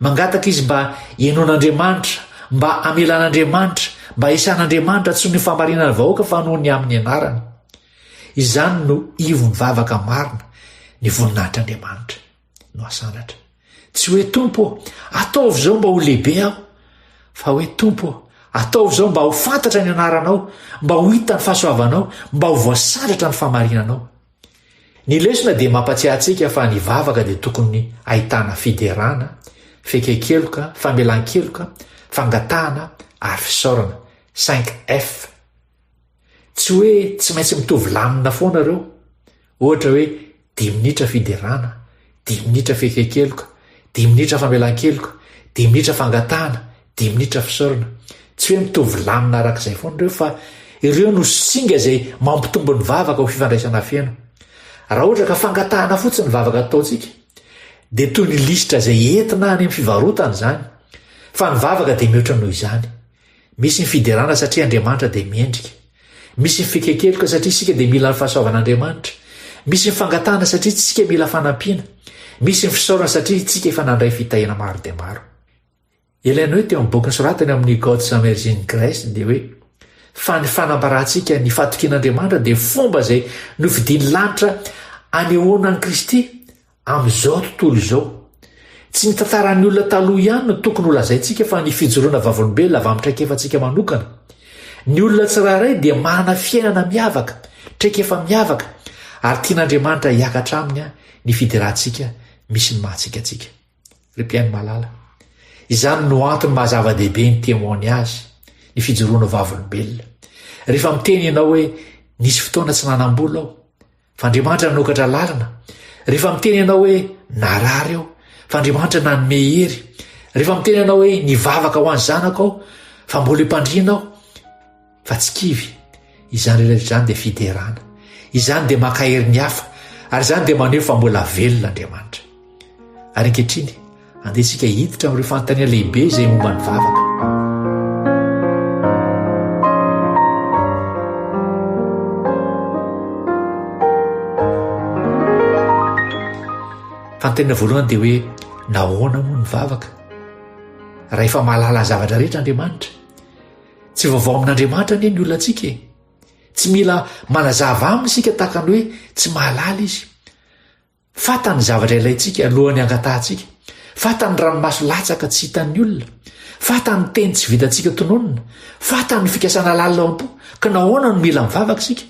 Mangataka izy mba henoan'Andriamanitra, mba hamelan'Andriamanitra, mba hisan'Andriamanitra tsy noho ny fahamarinan'ny vahoaka fa noho ny amin'ny anarany. Izany no ivon'ny vavaka marina, ny voninahitr'Andriamanitra no asandratra. Tsy hoe Tompo ô, ataovy izao mba ho lehibe aho, fa hoe Tompo ô, ataovy izao mba ho fantatra ny anaranao, mba ho hita ny fahasoavanao, mba ho voasandratra ny fahamarinanao. Ny lesona dia mampatsiahy antsika fa ny vavaka dia tokony ahitana fiderana, fiaiken-keloka, famelan-keloka, fangatahana ary fisaorana, cinq F. Tsy hoe tsy maintsy mitovy lamina foana ireo. Ohatra hoe dimy minitra fiderana, dimy minitra fiaiken-keloka, dimy minitra famelan-keloka, dimy minitra fangatahana, Dimy minitra fisaorana. Tsy hoe mitovy lamina araka izay foana ireo fa ireo no singa izay mampitombo ny vavaka ho fifandraisana feno. Raha ohatra ka fangatahana fotsiny ny vavaka ataontsika dia toy ny lisitra izay entina any amin'ny fivarotana izany. Fa ny vavaka dia mihoatra noho izany. Misy ny fiderana satria Andriamanitra dia mendrika. Misy ny fikekeloka satria isika dia mila ny fahasoavan'Andriamanitra. Misy ny fangatahana satria tsika mila fanampiana. Misy ny fisaorana satria tsika efa nandray fitahiana maro dia maro. Ellen White teo amin'ny boky nosoratany amin'ny God's Amazing Grace dia hoe, Fa ny fanambarantsika ny fahatokian'Andriamanitra dia fomba izay nofidin'ny lanitra anehoana an'i Kristy amin'izao tontolo izao. Tsy ny tantaran'ny olona taloha ihany no tokony holazaintsika fa ny fijoroana vavolombelona avy amin'ny traikefantsika manokana. Ny olona tsirairay dia manana fiainana miavaka, traikefa miavaka, ary tian'Andriamanitra hiakatra aminy ny fiderantsika misy ny maha-antsika antsika. Ry mpihaino malala, izany no antony maha zava-dehibe ny témoignage, ny fijoroana ho vavolombelona. Rehefa miteny ianao hoe nisy fotoana tsy nanam-bola aho, fa Andriamanitra nanokatra lalana. Rehefa miteny ianao hoe narary aho, fa Andriamanitra nanome hery. Rehefa miteny ianao hoe nivavaka ho an'ny zanako aho, fa mbola eo am-pandriana aho, fa tsy kivy. Izany rehetra izany dia fiderana. Izany dia mankahery ny hafa, ary izany dia maneho fa mbola velona Andriamanitra. Ary ankehitriny, andeha isika hiditra amin'ireo fanontaniana lehibe izay momba ny vavaka. Fanontaniana voalohany dia hoe nahoana moa ny vavaka? Raha efa mahalala ny zavatra rehetra Andriamanitra, Tsy vaovao amin'Andriamanitra anie ny olantsika e. Tsy mila manazava aminy isika tahaka ny hoe tsy mahalala izy. Fantany ny zavatra ilaintsika alohan'ny hangatahantsika. Fantany ny ranomaso latsaka tsy hitan'ny olona. Fantany ny teny tsy vitantsika tononina. Fantany ny fikasana lalina ao am-po. Ka nahoana no mila mivavaka isika?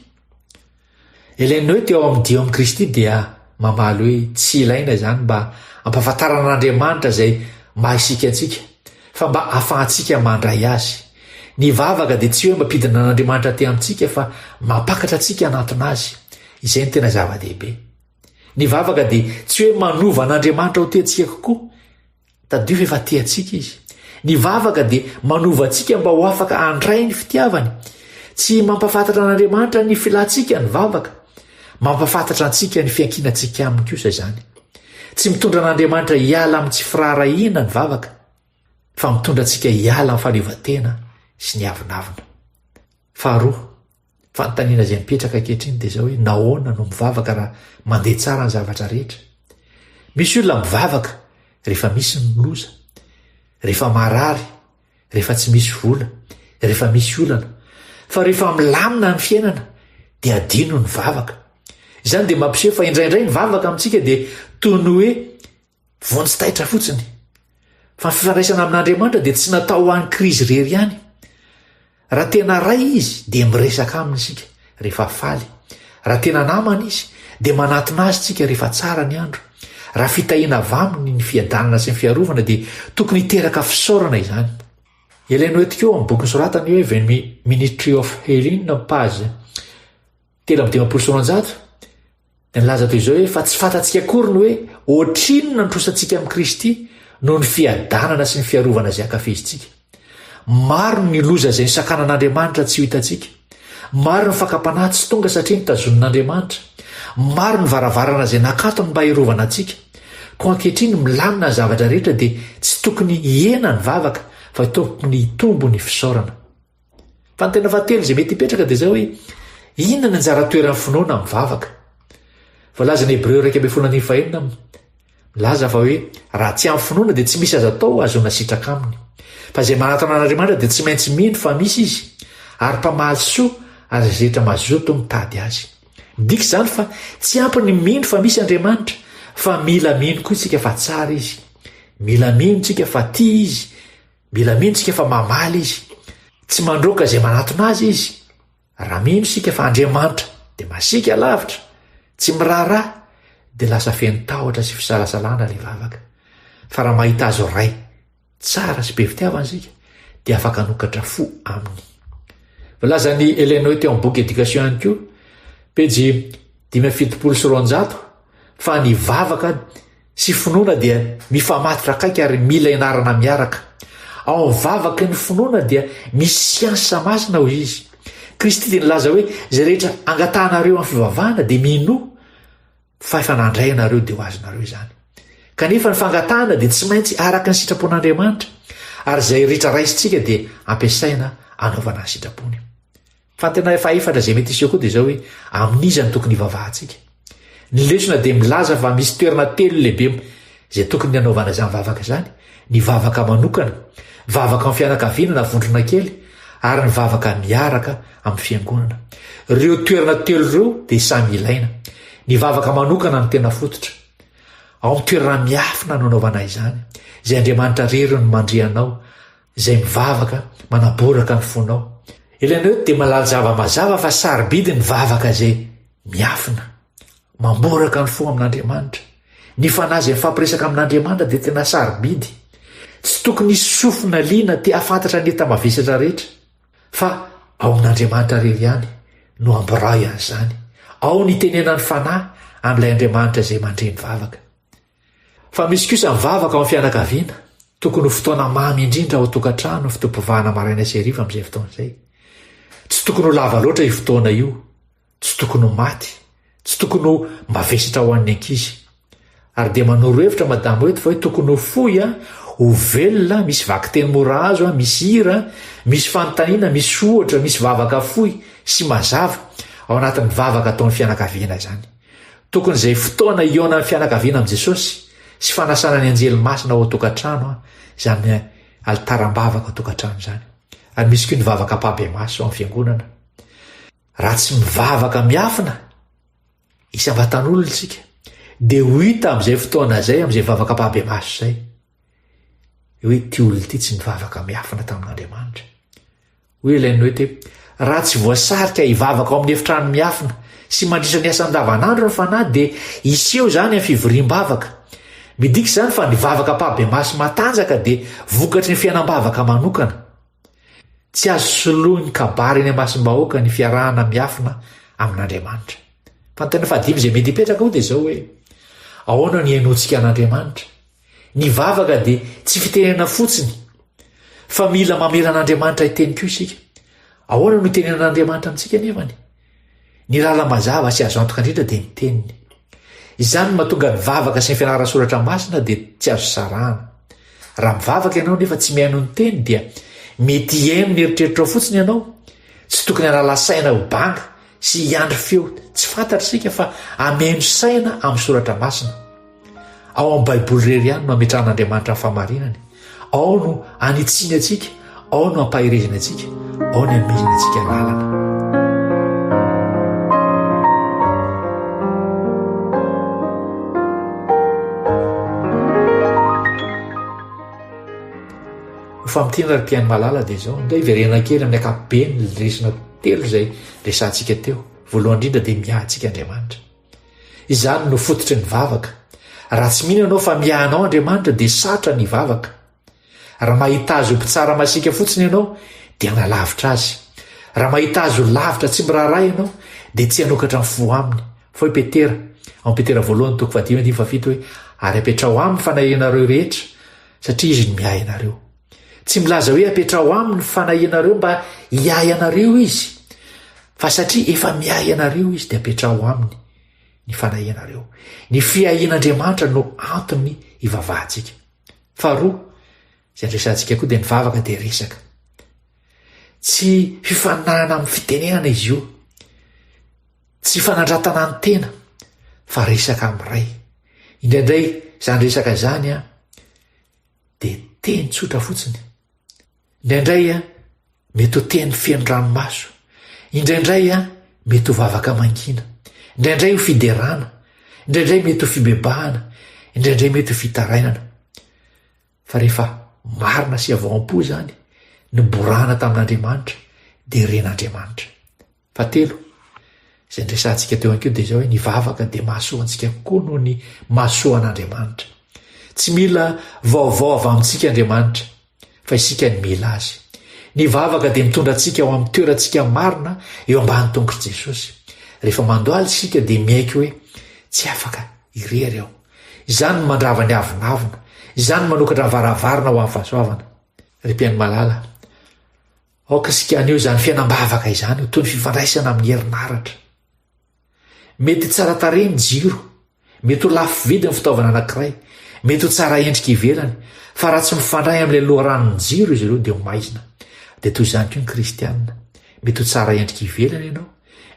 Ellen White ao amin'ny Dia ao amin'i Kristy dia mamaly hoe tsy ilaina izany mba hampahafantarana an'Andriamanitra izay maha isika antsika, fa mba hahafahantsika mandray Azy. Ny vavaka dia tsy hoe mampidina an'Andriamanitra aty amintsika fa mampakatra antsika hanantona Azy. Izay no tena zava-dehibe. Ny vavaka dia tsy hoe manova an'Andriamanitra ho tia antsika kokoa, Tadidio fa efa tia antsika Izy. Ny vavaka dia manova antsika mba ho afaka handray ny fitiavany. Tsy mampahafantatra an'Andriamanitra ny filantsika ny vavaka. Mampahafantatra antsika ny fiankinantsika aminy kosa izany. Tsy mitondra an'Andriamanitra hiala amin'ny tsy firaharahiana ny vavaka, fa mitondra antsika hiala amin'ny fahaleovantena sy ny avonavona. Faharoa, Fanontaniana izay mipetraka ankehitriny dia izao hoe nahoana no mivavaka raha mandeha tsara ny zavatra rehetra? Misy olona mivavaka rehefa misy ny loza, rehefa marary, rehefa tsy misy vola, rehefa misy olana. Fa rehefa milamina ny fiainana dia adino ny vavaka. Izany dia mampiseho fa indraindray ny vavaka amintsika dia toy ny hoe Vonjy taitra fotsiny. Fa ny fifandraisana amin'Andriamanitra dia tsy natao ho an'ny krizy irery ihany. Raha tena Ray Izy dia miresaka Aminy isika rehefa faly. Raha tena namana Izy dia manatona Azy isika rehefa tsara ny andro. Raha fitahiana avy Aminy ny fiadanana sy ny fiarovana dia tokony hiteraka fisaorana izany. Ellen White koa ao amin'ny boky nosoratany hoe The Ministry of Healing, page 253, Dia nilaza toy izao hoe, Fa tsy fantatsika akory ny hoe ohatrinona ny trosantsika amin'i Kristy noho ny fiadanana sy ny fiarovana izay ankafizintsika. Maro ny loza izay nosakanan'Andriamanitra tsy ho hitantsika. Maro ny fakam-panahy tsy tonga satria notazonin'Andriamanitra. Maro ny varavarana izay nakatony mba hiarovana antsika. Koa ankehitriny milamina ny zavatra rehetra dia tsy tokony hihena ny vavaka fa tokony hitombo ny fisaorana. Fa ny tena fahatelo izay mety hipetraka dia izao hoe, inona ny anjara toeran'ny finoana amin'ny vavaka? Voalazan'ny Hebreo 11 andininy fahenina milaza fa hoe raha tsy amin'ny finoana dia tsy misy azo atao hahazoana sitraka aminy. Fa izay manatona an'Andriamanitra dia tsy maintsy mino fa misy izy ary mpamaly soa azy izay rehetra mazoto mitady azy. Midika izany fa tsy ampy ny mino fa misy Andriamanitra fa mila mino koa isika fa tsara izy. Mila mino isika fa tia izy. Mila mino isika fa mamaly Izy. Tsy mandroaka izay manatona Azy Izy. Raha mino isika fa Andriamanitra dia masiaka lavitra, tsy miraharaha, dia lasa feno tahotra sy fisalasalana ilay vavaka. Fa raha mahita Azy Ray tsara sy be fitiavana isika, dia afaka hanokatra fo Aminy. Voalazan'i Ellen White teo amin'ny boky Education ihany koa, pejy 275, fa ny vavaka sy finoana dia mifamatotra akaiky ary mila ianarana miaraka. Ao amin'ny vavaky ny finoana dia misy siansa masina, hoy izy. Kristy dia nilaza hoe, Izay rehetra angatahanareo amin'ny fivavahana dia minoa fa efa nandray ianareo dia ho azonareo izany. Kanefa ny fangatahana dia tsy maintsy araka ny sitrapon'Andriamanitra, ary izay rehetra raisintsika dia ampiasaina. hanaovana ny sitrapony. Fanontaniana fahefatra izay mety hiseho koa dia izao hoe, amin'iza no tokony hivavahantsika? Ny lesona dia milaza fa misy toerana telo lehibe izay tokony hanaovana izany vavaka izany, ny vavaka manokana, vavaka amin'ny fianakaviana na vondrona kely, ary ny vavaka miaraka amin'ny fiangonana. Ireo toerana telo ireo dia samy ilaina. Ny vavaka manokana no tena fototra. Ao amin'ny toerana miafina no anaovana izany, izay Andriamanitra irery no mandre anao, izay mivavaka, manaboraka ny fonao. Ilaina eto dia mahalala zava-mazava fa sarobidy ny vavaka izay miafina, mamboraka ny fo amin'Andriamanitra. Ny fanahy izay mifampiresaka amin'Andriamanitra dia tena sarobidy. Tsy tokony hisy sofina liana te hahafantatra ny enta-mavesatra rehetra, fa ao amin'Andriamanitra irery ihany no amborahy an'izany. Ao no itenenan'ny fanahy amin'ilay Andriamanitra izay mandre ny vavaka. Fa misy kosa ny vavaka ao amin'ny fianakaviana. Tokony ho fotoana mamy indrindra ao an-tokantrano ny fotoam-pivavahana maraina sy hariva amin'izay fotoana izay. Tsy tokony ho lava loatra io fotoana io, tsy tokony ho maty, tsy tokony ho mavesatra ho an'ny ankizy. Ary dia manoro hevitra madamo eto fa hoe tokony ho fohy, ho velona, misy vakiteny mora azo, misy hira, misy fanontaniana, misy ohatra, misy vavaka fohy sy mazava ao anatin'ny vavaka ataon'ny fianakaviana izany. Tokony izay fotoana hihaonan'ny fianakaviana amin'i Jesosy sy fanasana ny anjely masina ao an-tokantrano izany alitaram-bavaka ao an-tokantrano izany. Ary misy koa ny vavaka ampahibemaso ao amin'ny fiangonana. Raha tsy mivavaka miafina isam-batan'olona isika, dia ho hita amin'izay fotoana izay, amin'izay vavaka ampahibemaso izay, hoe ity olona ity tsy nivavaka miafina tamin'Andriamanitra. Hoy ilay Noety hoe, Raha tsy voasarika hivavaka ao amin'ny efitrano miafina sy mandritra ny asa andavanandro ny fanahy dia hiseho izany amin'ny fivoriam-bavaka. Midika izany fa ny vavaka ampahibemaso matanjaka dia vokatry ny fiainam-bavaka manokana. Tsy azo soloin'ny kabary eny imasom-bahoaka ny fiarahana miafina amin'Andriamanitra. Fanontaniana fahadimy izay mety hipetraka ao dia izao hoe, Ahoana no hihainoantsika an'Andriamanitra? Ny vavaka dia tsy fitenenana fotsiny fa mila mamela an'Andriamanitra hiteny koa isika. Ahoana no itenenan'Andriamanitra amintsika anefany? Ny lala-mazava sy azo antoka indrindra dia ny teniny. Izany no mahatonga ny vavaka sy ny fianarana soratra masina dia tsy azo sarahana. Raha mivavaka ianao nefa tsy mihaino ny teny dia mety hihaino ny eritreritrao fotsiny ianao. Tsy tokony hanala saina ho banga sy hiandry feo tsy fantatra isika fa hameno saina amin'ny soratra masina. Ao amin'ny Baiboly irery ihany no ametrahan'Andriamanitra ny fahamarinany. Ao no anitsiany antsika, ao no ampaherezany antsika, ao ny anomezany antsika lalana. Ho famintinana ry mpihaino malala dia izao, ndao hiverena kely amin'ny ankapobeny ny lesona telo izay resahantsika teo. Voalohany indrindra dia miahy antsika Andriamanitra. Izany no fototry ny vavaka. Raha tsy mino ianao fa miahy anao Andriamanitra dia sarotra ny hivavaka. Raha mahita Azy ho mpitsara masiaka fotsiny ianao dia hanalavitra Azy. Raha mahita Azy ho lavitra tsy miraharaha ianao dia tsy hanokatra ny fo Aminy. Fa hoy Petera, ao amin'ny Petera voalohany toko fahadimy andininy fahafito hoe, Ary apetraho Aminy ny fanahianareo rehetra, satria Izy no miahy anareo. Tsy milaza hoe apetraho aminy ny fanahianareo mba hiahy anareo izy, fa satria efa miahy anareo izy dia apetraho aminy ny fanahianareo. Ny fiahian'Andriamanitra no antony hivavahantsika. Faharoa, izay andresantsika koa dia ny vavaka dia resaka. Tsy fifaninanana amin'ny fitenenana izy io. Tsy fanandratana ny tena fa resaka amin'ny Ray. Indraindray izany resaka izany an, dia teny tsotra fotsiny. Indraindray a, mety ho teny feno ranomaso. Indraindray a, mety ho vavaka mangina. Indraindray ho fiderana. Indraindray mety ho fibebahana. Indraindray mety ho fitarainana. Fa rehefa marina sy avy ao am-po izany, niborahana tamin'Andriamanitra, dia ren'Andriamanitra. Fahatelo, izay niresahantsika teo ihany koa dia izao hoe ny vavaka dia mahasoa antsika kokoa noho ny mahasoa an'Andriamanitra. Tsy mila vaovao avy amintsika Andriamanitra, fa isika no mila Azy. Ny vavaka dia mitondra antsika ao amin'ny toerantsika marina eo ambany tongotr'i Jesosy. Rehefa mandohalika isika dia miaiky hoe tsy afaka irery aho. Izany no mandrava ny avonavona. Izany no manokatra ny varavarana ho amin'ny fahasoavana. Ry mpihaino malala, Aoka isika haneho izany fiainam-bavaka izany ho toy ny fifandraisana amin'ny herinaratra. Mety tsara tarehy ny jiro, mety ho lafo vidy ny fitaovana anankiray, mety ho tsara endrika ivelany, fa raha tsy mifandray amin'ilay loharanon'ny jiro izy ireo dia ho maizina. Dia toy izany koa ny kristianina. Mety ho tsara endrika ivelany ianao,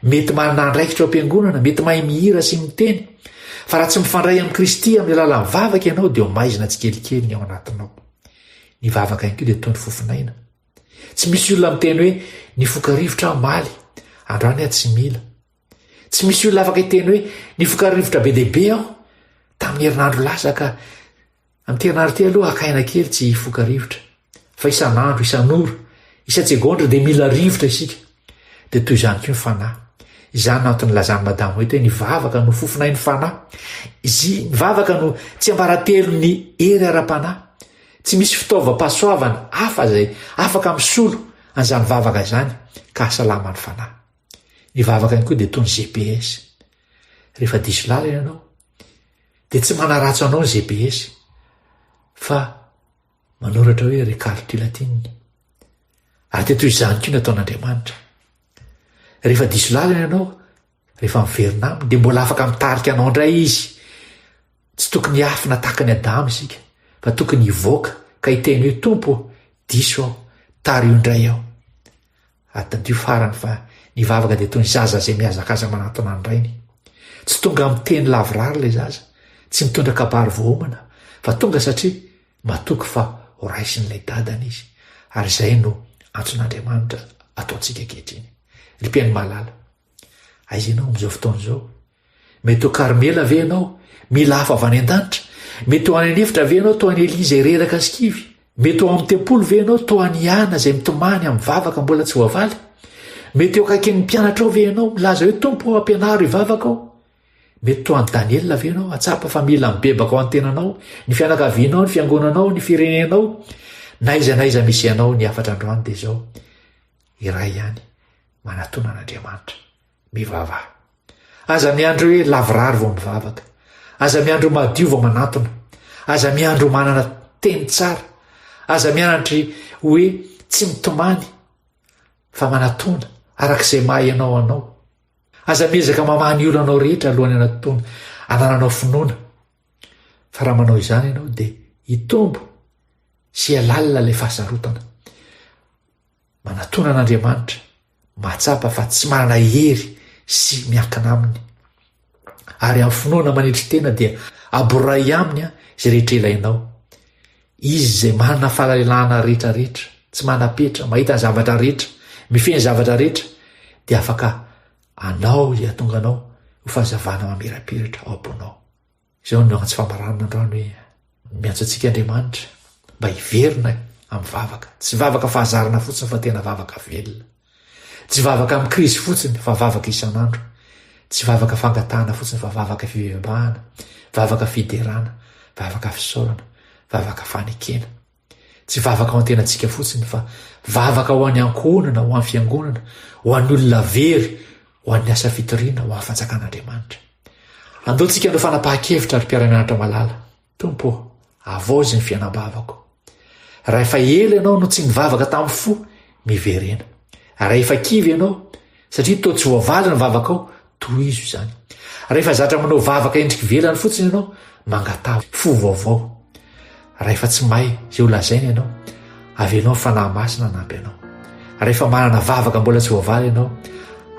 mety manana andraikitra ao am-piangonana, mety mahay mihira sy miteny. Fa raha tsy mifandray amin'i Kristy amin'ny alalan'ny vavaka ianao dia ho maizina tsikelikely ny ao anatinao. Ny vavaka ihany koa dia toy ny fofon'aina. Tsy misy olona miteny hoe nifoka rivotra aho omaly, androany aho tsy mila. Tsy misy olona afaka hiteny hoe nifoka rivotra be dia be aho tamin'ny herinandro lasa ka amin'ity herinandro ity aloha haka aina kely tsy hifoka rivotra. Fa isan'andro, isan'ora, isan-tsegondra dia mila rivotra isika. Dia toy izany koa ny fanahy. Izany no antony nilazan'i Madame White hoe ny vavaka no fofonain'ny fanahy. Izy, ny vavaka no tsiambaratelon'ny hery ara-panahy. Tsy misy fitaovam-pahasoavana hafa izay afaka misolo an'izany vavaka izany ka hahasalama ny fanahy. Ny vavaka ihany koa dia toy ny GPS. Rehefa diso lalana ianao, dia tsy manaratsy anao ny GPS fa manoratra hoe recalculating. Ary dia toy izany koa ny ataon'Andriamanitra. Rehefa diso lalana ianao, rehefa miverina aminy, dia mbola afaka mitarika anao indray izy. Tsy tokony hiafina tahaka ny Adama isika, fa tokony hivoaka ka hiteny hoe Tompo ô, diso aho, tariho indray aho. Ary tadidio farany fa ny vavaka dia toy ny zaza izay mihazakaza manantona ny rainy. Tsy tonga amin'ny teny lavorary ilay zaza, tsy mitondra kabary voaomana, fa tonga satria matoky fa ho raisin'ilay dadany izy. Ary izay no antson'Andriamanitra ataontsika ankehitriny. Ry mpihaino malala, aiza ianao amin'izao fotoana izao? Mety ho Karmela ve ianao, mila afo avy any an-danitra? Mety ho any an'efitra ve ianao toa an'i Elia izay reraka sy kivy? Mety ho ao amin'ny tempoly ve ianao toa an'i Ana izay mitomany amin'ny vavaka mbola tsy voavaly? Mety eo akaikin'ny mpianatrao ve ianao, milaza hoe, Tompo ô, ampianaro hivavaka aho? Mety toa an'i Daniela ve ianao, hahatsapa fa mila mibebaka ao an-tenanao, ny fianakavianao, ny fiangonanao, ny firenenao? Na aiza na aiza misy anao, ny hafatra androany dia izao, iray ihany, manatona an'Andriamanitra. Mivavaha. Aza miandry hoe lavorary vao mivavaka. Aza miandry ho madio vao manantona. Aza miandry ho manana teny tsara. Aza mianatry hoe tsy mitomany fa manatona araka izay maha ianao anao. Aza miezaka mamaha ny olanao rehetra alohan'ny hanatona anananao finoana. Fa raha manao izany ianao dia hitombo sy hihalalina ilay fahasarotana. Manatona an'Andriamanitra, mahatsapa fa tsy manana hery sy miankina aminy. Ary amin'ny finoana manetry tena dia aboray aminy izay rehetra ilainao. Izy izay manana fahalalana rehetra rehetra, tsy manam-petra, mahita ny zavatra rehetra, mifehy ny zavatra rehetra, dia afaka anao izay hahatonga anao ho fahazavana mamirapiratra ao am-ponao. Izao no antso famaranana androany hoe miantso antsika Andriamanitra mba hiverina amin'ny vavaka. Tsy vavaka fahazarana fotsiny fa tena vavaka velona. Tsy vavaka amin'ny krizy fotsiny fa vavaka isan'andro. Tsy vavaka fangatahana fotsiny fa vavaka fivebahana, vavaka fiderana, vavaka fisaorana, vavaka fanekena. Tsy vavaka ho antenantsika fotsiny fa vavaka ho an'ny ankohonana, ho an'ny fiangonana, ho an'ny olona very, ho an'ny asa fitoriana, ho an'ny fanjakan'Andriamanitra. Andao tsika hanao fanapahan-kevitra ry mpiara-mianatra malala. Tompo ô, havaozy ny fiainam-bavako. Raha efa ela ianao no tsy nivavaka tamin'ny fo, miverena. Raha efa kivy ianao, satria toa tsy voavaly ny vavakao, Tohizo izany. Raha efa zatra manao vavaka endrika ivelany fotsiny ianao, mangataha fo vaovao. Raha efa tsy mahay izay ho lazaina ianao, avelao ny Fanahy Masina hanampy anao. Raha efa manana vavaka mbola tsy voavaly ianao,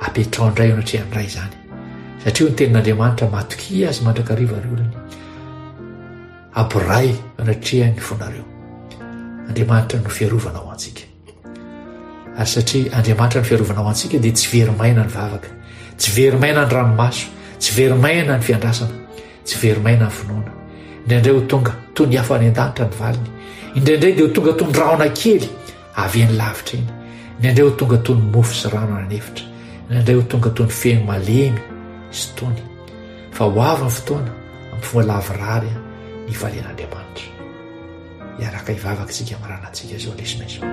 apetraho indray eo anatrehan'ny Ray izany. Satria hoy ny tenin'Andriamanitra, matokia Azy mandrakariva ry olony. Aboray eo anatrehan'ny fonareo. Andriamanitra no fiarovana ho antsika. Ary satria Andriamanitra no fiarovana ho antsika dia tsy very maina ny vavaka, tsy very maina ny ranomaso, tsy very maina ny fiandrasana, tsy very maina ny finoana. Indraindray ho tonga toy ny afo any an-danitra ny valiny, indraindray dia ho tonga toy ny rahona kely avy eny lavitra eny, indraindray ho tonga toy ny mofo sy rano any an'efitra, indraindray ho tonga toy ny feno malemy sy tony. Fa ho avy ny fotoana amin'ny fomba lavorary ny hifalian'Andriamanitra. Hiaraka hivavaka isika hamaranantsika izao lesona izao.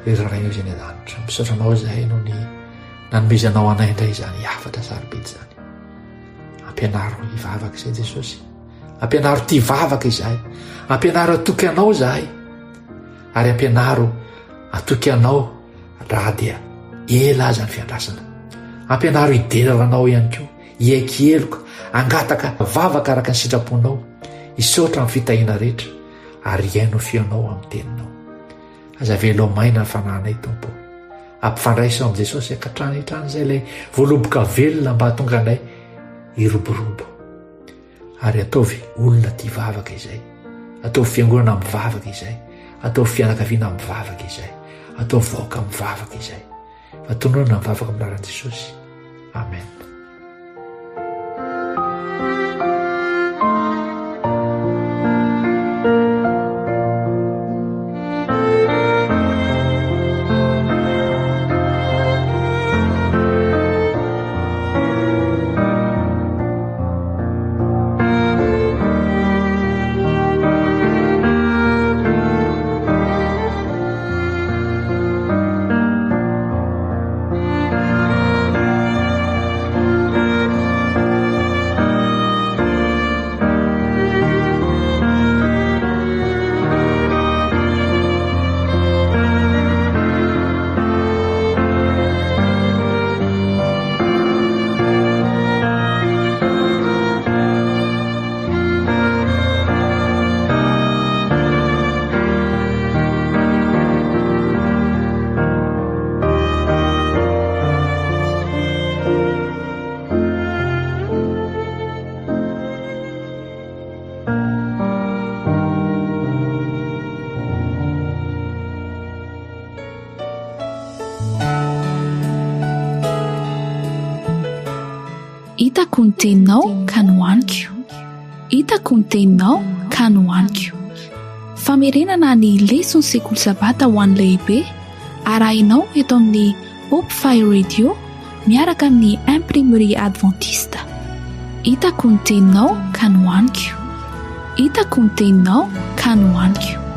Ry Ray izay any an-danitra, misaotra anao izahay noho ny nanomezanao anay indray izany hafatra sarobidy izany. Ampianaro hivavaka izay Jesosy. Ampianaro tia vavaka izahay. Ampianaro hatoky anao izahay. Ary ampianaro hatoky anao Raha dia ela aza ny fiandrasana. Ampianaro hidera anao ihany koa, Hiaiky heloka, hangataka vavaka araka ny sitraponao, hisaotra amin'ny fitahiana rehetra, ary hihaino ny feonao amin'ny teninao. Aza avela ho maina ny fanahinay, Tompo ô. Ampifandraiso amin'i Jesosy hatrany hatrany izay ilay voaloboka velona mba hahatonga anay hiroborobo. Ary ataovy olona tia vavaka izay. Ataovy fiangonana mivavaka izay. Ataovy fianakaviana mivavaka izay. Ataovy vahoaka mivavaka izay. Fa tononina mivavaka amin'ny anaran'i Jesosy. Amen.
Hitako ny teninao ka nohaniko. Hitako ny teninao ka nohaniko. Famerenana ny leson'ny sekoly sabata ho an'ny lehibe arahinao eto amin'ny Hope Fire Radio miaraka amin'ny Imprimerie Adventiste. Hitako ny teninao ka nohaniko. Hitako ny teninao ka nohaniko.